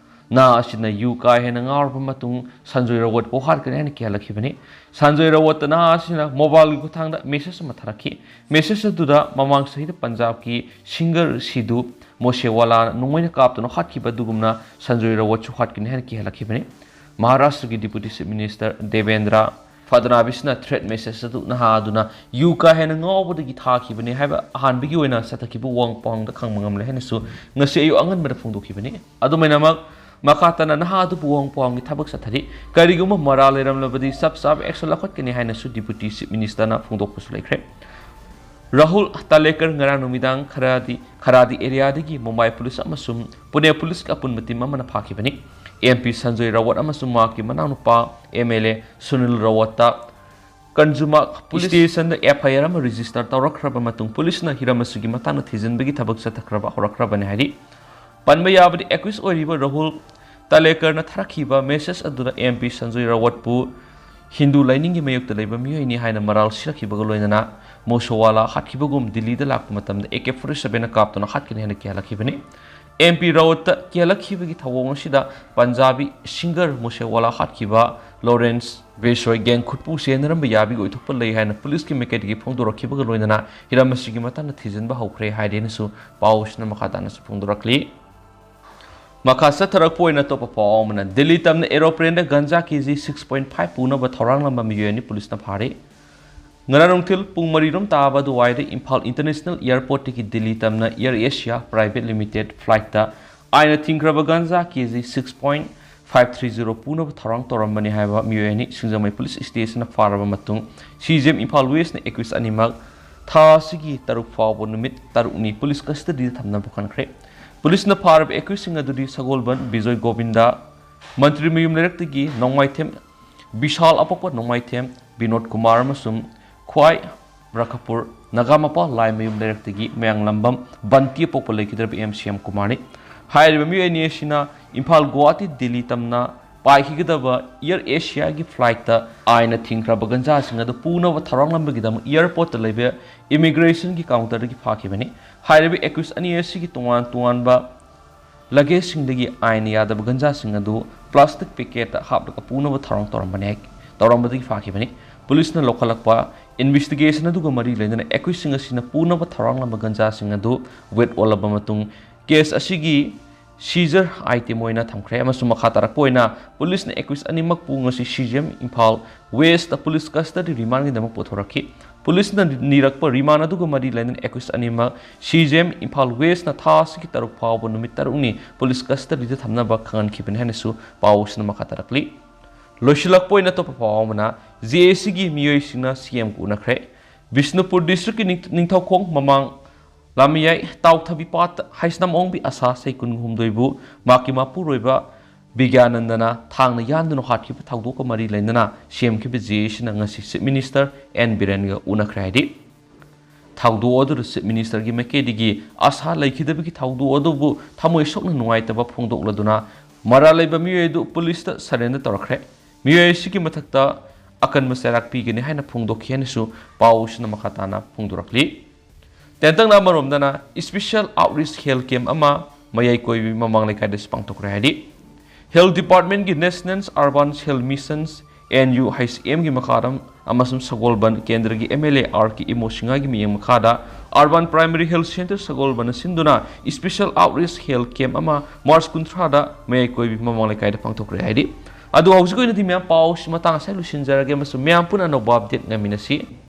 ꯅꯍꯥ ꯑꯁꯤꯅ ꯌꯨ ꯀꯥ ꯍꯦꯟꯅ ꯉꯥꯎꯔꯕ ꯃꯇꯨꯡ ꯁꯟꯖꯣꯏ ꯔꯥꯋꯠꯄꯨ ꯍꯥꯠꯀꯅꯤ ꯍꯥꯏꯅ ꯀꯤꯍꯜꯂꯛꯈꯤꯕꯅꯤ꯫ ꯁꯟꯖꯣꯏ ꯔꯥꯋꯠꯇ ꯅꯍꯥ ꯑꯁꯤꯅ ꯃꯣꯕꯥꯏꯜꯒꯤ ꯈꯨꯠꯊꯥꯡꯗ ꯃꯦꯁꯦꯖ ꯑꯃ ꯊꯥꯔꯛꯈꯤ꯫ ꯃꯦꯁꯦꯖ ꯑꯗꯨꯗ ꯃꯃꯥꯡ ꯆꯍꯤꯗ ꯄꯟꯖꯥꯕꯀꯤ ꯁꯤꯡꯒꯔ ꯁꯤꯙꯨ ꯃꯣꯁꯦꯋꯥꯂꯥꯅ ꯅꯣꯡꯃꯩꯅ ꯀꯥꯞꯇꯨꯅ ꯍꯥꯠꯈꯤꯕ ꯑꯗꯨꯒꯨꯝꯅ ꯁꯟꯖꯣꯏ ꯔꯥꯋꯠꯁꯨ ꯍꯥꯠꯀꯅꯤ ꯍꯥꯏꯅ ꯀꯤꯍꯜꯂꯛꯈꯤꯕꯅꯤ꯫ ꯃꯍꯥꯔꯥꯁꯇ꯭ꯔꯒꯤ ꯗꯤꯄꯨꯇꯤ ꯆꯤꯐ ꯃꯤꯅꯤꯁꯇꯔ ꯗꯦꯕꯦꯟꯗ꯭ꯔ ꯐꯗꯅꯥꯕꯤꯁꯅ ꯊ꯭ꯔꯦꯠ ꯃꯦꯁꯦꯖ ꯑꯗꯨ ꯅꯍꯥ ꯑꯗꯨꯅ ꯌꯨ ꯀꯥ ꯍꯦꯟꯅ ꯉꯥꯎꯕꯗꯒꯤ ꯊꯥꯈꯤꯕꯅꯤ ꯍꯥꯏꯕ ꯑꯍꯥꯟꯕꯒꯤ ꯑꯣꯏꯅ ꯆꯠꯊꯈꯤꯕ ꯋꯥꯍꯪ ꯄꯥꯎꯍꯪꯗ ꯈꯪꯕ ꯉꯝꯂꯦ ꯍꯥꯏꯅꯁꯨ ꯉꯁꯤ ꯑꯌꯨꯛ ꯑꯉꯟꯕꯗ ꯐꯣꯡꯗꯣꯛꯈꯤꯕꯅꯤ꯫ ꯑꯗꯨꯃꯥꯏꯅꯃꯛ ꯃꯈꯥ ꯇꯥꯅ ꯅꯍꯥ ꯑꯗꯨꯕꯨ ꯋꯥꯍꯪ ꯄꯥꯎꯍꯪꯒꯤ ꯊꯕꯛ ꯆꯠꯊꯔꯤ꯫ ꯀꯔꯤꯒꯨꯝꯕ ꯃꯔꯥꯜ ꯂꯩꯔꯝꯂꯕꯗꯤ ꯆꯞ ꯆꯥꯕ ꯑꯦꯛꯁꯟ ꯂꯧꯈꯠꯀꯅꯤ ꯍꯥꯏꯅꯁꯨ ꯗꯤꯄꯨꯇꯤ ꯆꯤꯐ ꯃꯤꯅꯤꯁꯇꯔꯅ ꯐꯣꯡꯗꯣꯛꯄꯁꯨ ꯂꯩꯈ꯭ꯔꯦ꯫ ꯔꯥꯍꯨꯜ ꯇꯥꯂꯦꯀꯔ ꯉꯔꯥꯡ ꯅꯨꯃꯤꯗꯥꯡ ꯈꯔꯗꯤ ꯈꯔꯥꯗꯤ ꯑꯦꯔꯤꯌꯥꯗꯒꯤ ꯃꯨꯝꯕꯥꯏ ꯄꯨꯂꯤꯁ ꯑꯃꯁꯨꯡ ꯄꯨꯅꯦ ꯄꯨꯂꯤꯁꯀꯤ ꯑꯄꯨꯟꯕ ꯇꯤꯝ ꯑꯃꯅ ꯐꯥꯈꯤꯕꯅꯤ꯫ ꯑꯦꯝ ꯄꯤ ꯁꯟꯖꯣꯏ ꯔꯥꯋꯠ ꯑꯃꯁꯨꯡ ꯃꯍꯥꯛꯀꯤ ꯃꯅꯥꯎꯅꯨꯄꯥ ꯑꯦꯝ ꯑꯦꯜ ꯑꯦ ꯁꯨꯅꯤꯜ ꯔꯥꯋꯠꯇ ꯀꯟꯖꯨꯃꯥ ꯄꯨꯂꯤꯁ ꯁ꯭ꯇꯦꯁꯟꯗ ꯑꯦꯐ ꯑꯥꯏ ꯑꯥꯔ ꯑꯃ ꯔꯦꯖꯤꯁꯇꯔ ꯇꯧꯔꯛꯈ꯭ꯔꯕ ꯃꯇꯨꯡ ꯄꯨꯂꯤꯁꯅ ꯍꯤꯔꯝ ꯑꯁꯤꯒꯤ ꯃꯇꯥꯡꯗ ꯊꯤꯖꯤꯟꯕꯒꯤ ꯊꯕꯛ ꯆꯠꯊꯈ꯭ꯔꯕ ꯍꯧꯔꯛꯈ꯭ꯔꯕꯅꯤ ꯍꯥꯏꯔꯤ꯫ ꯄꯟꯕ ꯌꯥꯕꯗꯤ ꯑꯦꯀ꯭ꯌꯨꯁ ꯑꯣꯏꯔꯤꯕ ꯔꯥꯍꯨꯜ ꯇꯥꯂꯦꯀꯔꯅ ꯊꯥꯔꯛꯈꯤꯕ ꯃꯦꯁꯦꯖ ꯑꯗꯨꯗ ꯑꯦꯝ ꯄꯤ ꯁꯟꯖꯣꯏ ꯔꯥꯋꯠꯄꯨ ꯍꯤꯟꯗꯨ ꯂꯥꯏꯅꯤꯡꯒꯤ ꯃꯥꯌꯣꯛꯇ ꯂꯩꯕ ꯃꯤꯑꯣꯏꯅꯤ ꯍꯥꯏꯅ ꯃꯔꯥꯜ ꯁꯤꯔꯛꯈꯤꯕꯒ ꯂꯣꯏꯅꯅ ꯃꯣꯁꯣꯋꯥꯂꯥ ꯍꯥꯠꯈꯤꯕꯒꯨꯝ ꯗꯤꯜꯂꯤꯗ ꯂꯥꯛꯄ ꯃꯇꯝꯗ ꯑꯦ ꯀꯦ ꯐꯣꯔꯇꯤ ꯁꯚꯦꯟꯅ ꯀꯥꯞꯇꯨꯅ ꯍꯥꯠꯀꯅꯤ ꯍꯥꯏꯅ ꯀꯤꯍꯜꯂꯛꯈꯤꯕꯅꯤ꯫ ꯑꯦꯝ ꯄꯤ ꯔꯥꯋꯠꯇ ꯀꯤꯍꯜꯂꯛꯈꯤꯕꯒꯤ ꯊꯧꯑꯣꯡ ꯑꯁꯤꯗ ꯄꯟꯖꯥꯕꯤ ꯁꯤꯡꯒꯔ ꯃꯣꯁꯦꯋꯥꯂꯥ ꯍꯥꯠꯈꯤꯕ ꯂꯣꯔꯦꯟꯁ ꯕꯦꯁꯣꯏ ꯒꯦꯡ ꯈꯨꯠꯄꯨ ꯆꯦꯟꯅꯔꯝꯕ ꯌꯥꯕꯒꯤ ꯑꯣꯏꯊꯣꯛꯄ ꯂꯩ ꯍꯥꯏꯅ ꯄꯨꯂꯤꯁꯀꯤ ꯃꯥꯏꯀꯩꯗꯒꯤ ꯐꯣꯡꯗꯣꯔꯛꯈꯤꯕꯒ ꯂꯣꯏꯅꯅ ꯍꯤꯔꯝ ꯑꯁꯤꯒꯤ ꯃꯇꯥꯡꯗ ꯊꯤꯖꯤꯟꯕ ꯍꯧꯈ꯭ꯔꯦ ꯍꯥꯏꯔꯦꯅꯁꯨ ꯄꯥꯎ ꯑꯁꯤꯅ ꯃꯈꯥ ꯇꯥꯅꯁꯨ ꯐꯣꯡꯗꯣꯔꯛꯂꯤ꯫ ꯃꯈꯥ ꯆꯠꯊꯔꯛꯄ ꯑꯣꯏꯅ ꯑꯇꯣꯞꯄ ꯄꯥꯎ ꯑꯃꯅ, ꯗꯤꯜꯂꯤ ꯇꯝꯅ aeroplane ꯗ ꯒꯟꯖꯥ ꯀꯦ ꯖꯤ six point five ꯄꯨꯅꯕ ꯊꯧꯔꯥꯡꯂꯝꯕ ꯃꯤꯑꯣꯏ ꯑꯅꯤ ꯄꯨꯂꯤꯁꯅ ꯐꯥꯔꯦ꯫ ꯉꯔꯥꯡ ꯅꯨꯡꯊꯤꯜ ꯄꯨꯡ ꯃꯔꯤ ꯔꯣꯝ ꯇꯥꯕ ꯑꯗꯨꯋꯥꯏꯗ ꯏꯝꯐꯥꯜ International Airport ꯇꯒꯤ ꯗꯤꯜꯂꯤ ꯇꯝꯅ Air Asia Private Limited flight ꯇ ꯑꯥꯏꯟꯅ ꯊꯤꯡꯈ꯭ꯔꯕ ꯒꯟꯖꯥ ꯀꯦ G six point five three zero ꯄꯨꯅꯕ ꯊꯧꯔꯥꯡ ꯇꯧꯔꯝꯕꯅꯤ ꯍꯥꯏꯕ ꯃꯤꯑꯣꯏ ꯑꯅꯤ ꯁꯤꯡꯖꯃꯩ ꯄꯨꯂꯤꯁ ꯁ꯭ꯇꯦꯁꯟꯅ ꯐꯥꯔꯕ ꯃꯇꯨꯡ, ꯁꯤ ꯖꯤ ꯑꯦꯝ ꯏꯝꯐꯥꯜ ꯋꯦꯁꯅ accused ꯑꯅꯤꯃꯛ ꯊꯥ ꯑꯁꯤꯒꯤ ꯇꯔꯨꯛ ꯐꯥꯎꯕ ꯅꯨꯃꯤꯠ ꯇꯔꯨꯛꯅꯤ ꯄꯨꯂꯤꯁ custody ꯗ ꯊꯝꯅꯕ ꯈꯟꯈ꯭ꯔꯦ꯫ ꯄꯨꯂꯤꯁꯅ ꯐꯥꯔꯕ accused ꯁꯤꯡ ꯑꯗꯨꯗꯤ ꯁꯒꯣꯜꯕꯟ ꯕꯤꯖꯣꯏ ꯒꯣꯕꯤꯟꯗ, ꯃꯟꯇ꯭ꯔꯤ ꯃꯌꯨꯝ ꯂꯩꯔꯛꯇꯒꯤ ꯅꯣꯡꯃꯥꯏꯊꯦꯝ ꯕꯤꯁꯥꯜ ꯑꯄꯣꯛꯄ ꯅꯣꯡꯃꯥꯏꯊꯦꯝ, ꯕꯤꯅꯣꯗ ꯀꯨꯃꯥꯔ ꯑꯃꯁꯨꯡ ꯈ꯭ꯋꯥꯏ ꯔꯈꯄꯨꯔ ꯅꯒꯥꯃꯄꯥꯜ ꯂꯥꯏꯃꯌꯨꯝ ꯂꯩꯔꯛꯇꯒꯤ ꯃꯌꯥꯡꯂꯝꯕꯝ ꯕꯟꯇꯤ ꯑꯄꯣꯛꯄ ꯂꯩꯈꯤꯗ꯭ꯔꯕ ꯑꯦꯝ ꯁꯤ ꯑꯦꯝ ꯀꯨꯃꯥꯔꯅꯤ꯫ ꯍꯥꯏꯔꯤꯕ ꯃꯤꯑꯣꯏ ꯑꯅꯤ ꯑꯁꯤꯅ ꯏꯝꯐꯥꯜ ꯒꯨꯋꯥꯍꯥꯇꯤ ꯗꯤꯜꯂꯤ ꯇꯝꯅ ꯄꯥꯏꯈꯤꯒꯗꯕ Air Asia ꯒꯤ flight ꯇ ꯑꯥꯏꯟꯅ ꯊꯤꯡꯈ꯭ꯔꯕ ꯒꯟꯖꯥꯁꯤꯡ ꯑꯗꯨ ꯄꯨꯅꯕ ꯊꯧꯔꯥꯡꯂꯝꯕꯒꯤꯗꯃꯛ airport ꯇ ꯂꯩꯕ immigration ꯒꯤ counter ꯗꯒꯤ ꯐꯥꯈꯤꯕꯅꯤ꯫ ꯍꯥꯏꯔꯤꯕ accused ꯑꯅꯤ ꯑꯁꯤꯒꯤ ꯇꯣꯉꯥꯟ ꯇꯣꯉꯥꯟꯕ luggage ꯁꯤꯡꯗꯒꯤ ꯑꯥꯏꯟꯅ ꯌꯥꯗꯕ ꯒꯟꯖꯥꯁꯤꯡ ꯑꯗꯨ plastic packet ꯇ ꯍꯥꯞꯂꯒ ꯄꯨꯅꯕ ꯊꯧꯔꯥꯡ ꯇꯧꯔꯝꯕꯅꯤ, ꯇꯧꯔꯝꯕꯗꯒꯤ ꯐꯥꯈꯤꯕꯅꯤ꯫ ꯄꯨꯂꯤꯁꯅ ꯂꯧꯈꯠꯂꯛꯄ investigation ꯑꯗꯨꯒ ꯃꯔꯤ ꯂꯩꯅꯅ accused ꯁꯤꯡ ꯑꯁꯤꯅ ꯄꯨꯅꯕ ꯊꯧꯔꯥꯡꯂꯝꯕ ꯒꯟꯖꯥꯁꯤꯡ ꯑꯗꯨ weight ꯑꯣꯜꯂꯕ ꯃꯇꯨꯡ, case ꯑꯁꯤꯒꯤ seizure item ꯑꯣꯏꯅ ꯊꯝꯈ꯭ꯔꯦ ꯑꯃꯁꯨꯡ ꯃꯈꯥ ꯇꯥꯔꯛꯄ ꯑꯣꯏꯅ ꯄꯨꯂꯤꯁꯅ accused ꯑꯅꯤꯃꯛꯄꯨ ꯉꯁꯤ ꯁꯤ G M Imphal west police custody remand ꯒꯤꯗꯃꯛ ꯄꯨꯊꯣꯔꯛꯈꯤ꯫ ꯄꯨꯂꯤꯁꯅ ꯅꯤꯔꯛꯄ remand ꯑꯗꯨꯒ ꯃꯔꯤ ꯂꯩꯅꯅ accused ꯑꯅꯤꯃꯛ ꯁꯤ ꯖꯤ ꯑꯦꯝ ꯏꯝꯐꯥꯜ ꯋꯦꯁꯅ ꯊꯥ ꯑꯁꯤꯒꯤ ꯇꯔꯨꯛ ꯐꯥꯎꯕ ꯅꯨꯃꯤꯠ ꯇꯔꯨꯛꯅꯤ ꯄꯨꯂꯤꯁ custody ꯗ ꯊꯝꯅꯕ ꯈꯪꯍꯟꯈꯤꯕꯅꯤ ꯍꯥꯏꯅꯁꯨ ꯄꯥꯎ ꯑꯁꯤꯅ ꯃꯈꯥ ꯇꯥꯔꯛꯂꯤ꯫ ꯂꯣꯏꯁꯤꯜꯂꯛꯄ ꯑꯣꯏꯅ ꯑꯇꯣꯞꯄ ꯄꯥꯎ ꯑꯃꯅ, ꯖꯦ ꯑꯦ ꯁꯤ ꯒꯤ ꯃꯤꯑꯣꯏꯁꯤꯡꯅ ꯁꯤ ꯑꯦꯝ ꯎꯅꯈ꯭ꯔꯦ꯫ ꯕꯤꯁꯅꯨꯄꯨꯔ district ꯀꯤ ꯅꯤꯡ-, ꯅꯤꯡꯊꯧꯈꯣꯡ ꯃꯃꯥꯡ ꯂꯥꯃꯤꯌꯥꯏ ꯇꯥꯎꯊꯕꯤ ꯄꯥꯠꯇ ꯍꯩꯁꯅꯥꯝ ꯑꯣꯡꯕꯤ ꯑꯁꯥ ꯆꯍꯤ ꯀꯨꯟꯍꯨꯝꯗꯣꯏꯕꯨ ꯃꯍꯥꯛꯀꯤ ꯃꯄꯨꯔꯣꯏꯕ ꯕꯤꯒ꯭ꯌꯥꯅꯟꯗꯅ ꯊꯥꯡꯅ ꯌꯥꯟꯗꯨꯅ ꯍꯥꯠꯈꯤꯕ ꯊꯧꯗꯣꯛꯀ ꯃꯔꯤ ꯂꯩꯅꯅ ꯁꯦꯝꯈꯤꯕ ꯖꯦ ꯑꯦ ꯁꯤꯅ ꯉꯁꯤ Chief Minister ꯑꯦꯟ ꯕꯤꯔꯦꯟꯒ ꯎꯅꯈ꯭ꯔꯦ ꯍꯥꯏꯗꯤ, ꯊꯧꯗꯣꯛ ꯑꯗꯨꯗ Chief Minister ꯒꯤ ꯃꯥꯏꯀꯩꯗꯒꯤ ꯑꯁꯥ ꯂꯩꯈꯤꯗꯕꯒꯤ ꯊꯧꯗꯣꯛ ꯑꯗꯨꯕꯨ ꯊꯃꯣꯏ ꯁꯣꯛꯅ ꯅꯨꯡꯉꯥꯏꯇꯕ ꯐꯣꯡꯗꯣꯛꯂꯗꯨꯅ ꯃꯔꯥꯜ ꯂꯩꯕ ꯃꯤꯑꯣꯏ ꯑꯗꯨ ꯄꯨꯂꯤꯁꯇ surrender ꯇꯧꯔꯛꯈ꯭ꯔꯦ꯫ ꯃꯤꯑꯣꯏ ꯑꯁꯤꯒꯤ ꯃꯊꯛꯇ ꯑꯀꯟꯕ ꯆꯩꯔꯥꯛ ꯄꯤꯒꯅꯤ ꯍꯥꯏꯅ ꯐꯣꯡꯗꯣꯛꯈꯤ ꯍꯥꯏꯅꯁꯨ ꯄꯥꯎ ꯑꯁꯤꯅ ꯃꯈꯥ ꯇꯥꯅ ꯐꯣꯡꯗꯣꯔꯛꯂꯤ꯫ ꯇꯦꯟꯇꯛꯅ ꯑꯃꯔꯣꯝꯗꯅ special outreach health camp ꯑꯃ ꯃꯌꯥꯏ ꯀꯣꯏꯕꯤ ꯃꯃꯥꯡ ꯂꯩꯀꯥꯏꯗꯁꯨ ꯄꯥꯡꯊꯣꯛꯈ꯭ꯔꯦ ꯍꯥꯏꯗꯤ, Health Department ꯀꯤ National Urban Health Mission N U H ꯑꯦꯝꯒꯤ ꯃꯈꯥꯗ ꯑꯃꯁꯨꯡ ꯁꯒꯣꯜꯕꯟ ꯀꯦꯟꯗ꯭ꯔꯒꯤ M L A R K ꯏꯃꯣꯁꯤꯡꯍꯒꯤ ꯃꯤꯠꯌꯦꯡ ꯃꯈꯥꯗ Urban Primary Health Centre ꯁꯒꯣꯜꯕꯟꯅ ꯁꯤꯟꯗꯨꯅ Special Outreach Health Camp ꯑꯃ ꯃꯥꯔꯆ ꯀꯨꯟꯊ꯭ꯔꯥꯗ ꯃꯌꯥꯏ ꯀꯣꯏꯕꯤ ꯃꯃꯥꯡ ꯂꯩꯀꯥꯏꯗ ꯄꯥꯡꯊꯣꯛꯈ꯭ꯔꯦ ꯍꯥꯏꯔꯤ꯫ ꯑꯗꯨ ꯍꯧꯖꯤꯛ ꯑꯣꯏꯅꯗꯤ ꯃꯌꯥꯝ ꯄꯥꯎꯁꯤ ꯃꯇꯥꯡ ꯑꯁꯤꯗ ꯂꯣꯏꯁꯤꯟꯖꯔꯒꯦ ꯑꯃꯁꯨꯡ ꯃꯌꯥꯝ ꯄꯨꯟꯅ ꯑꯅꯧꯕ ꯑꯞꯗꯦꯠ ꯉꯥꯏꯃꯤꯟꯅꯁꯤ꯫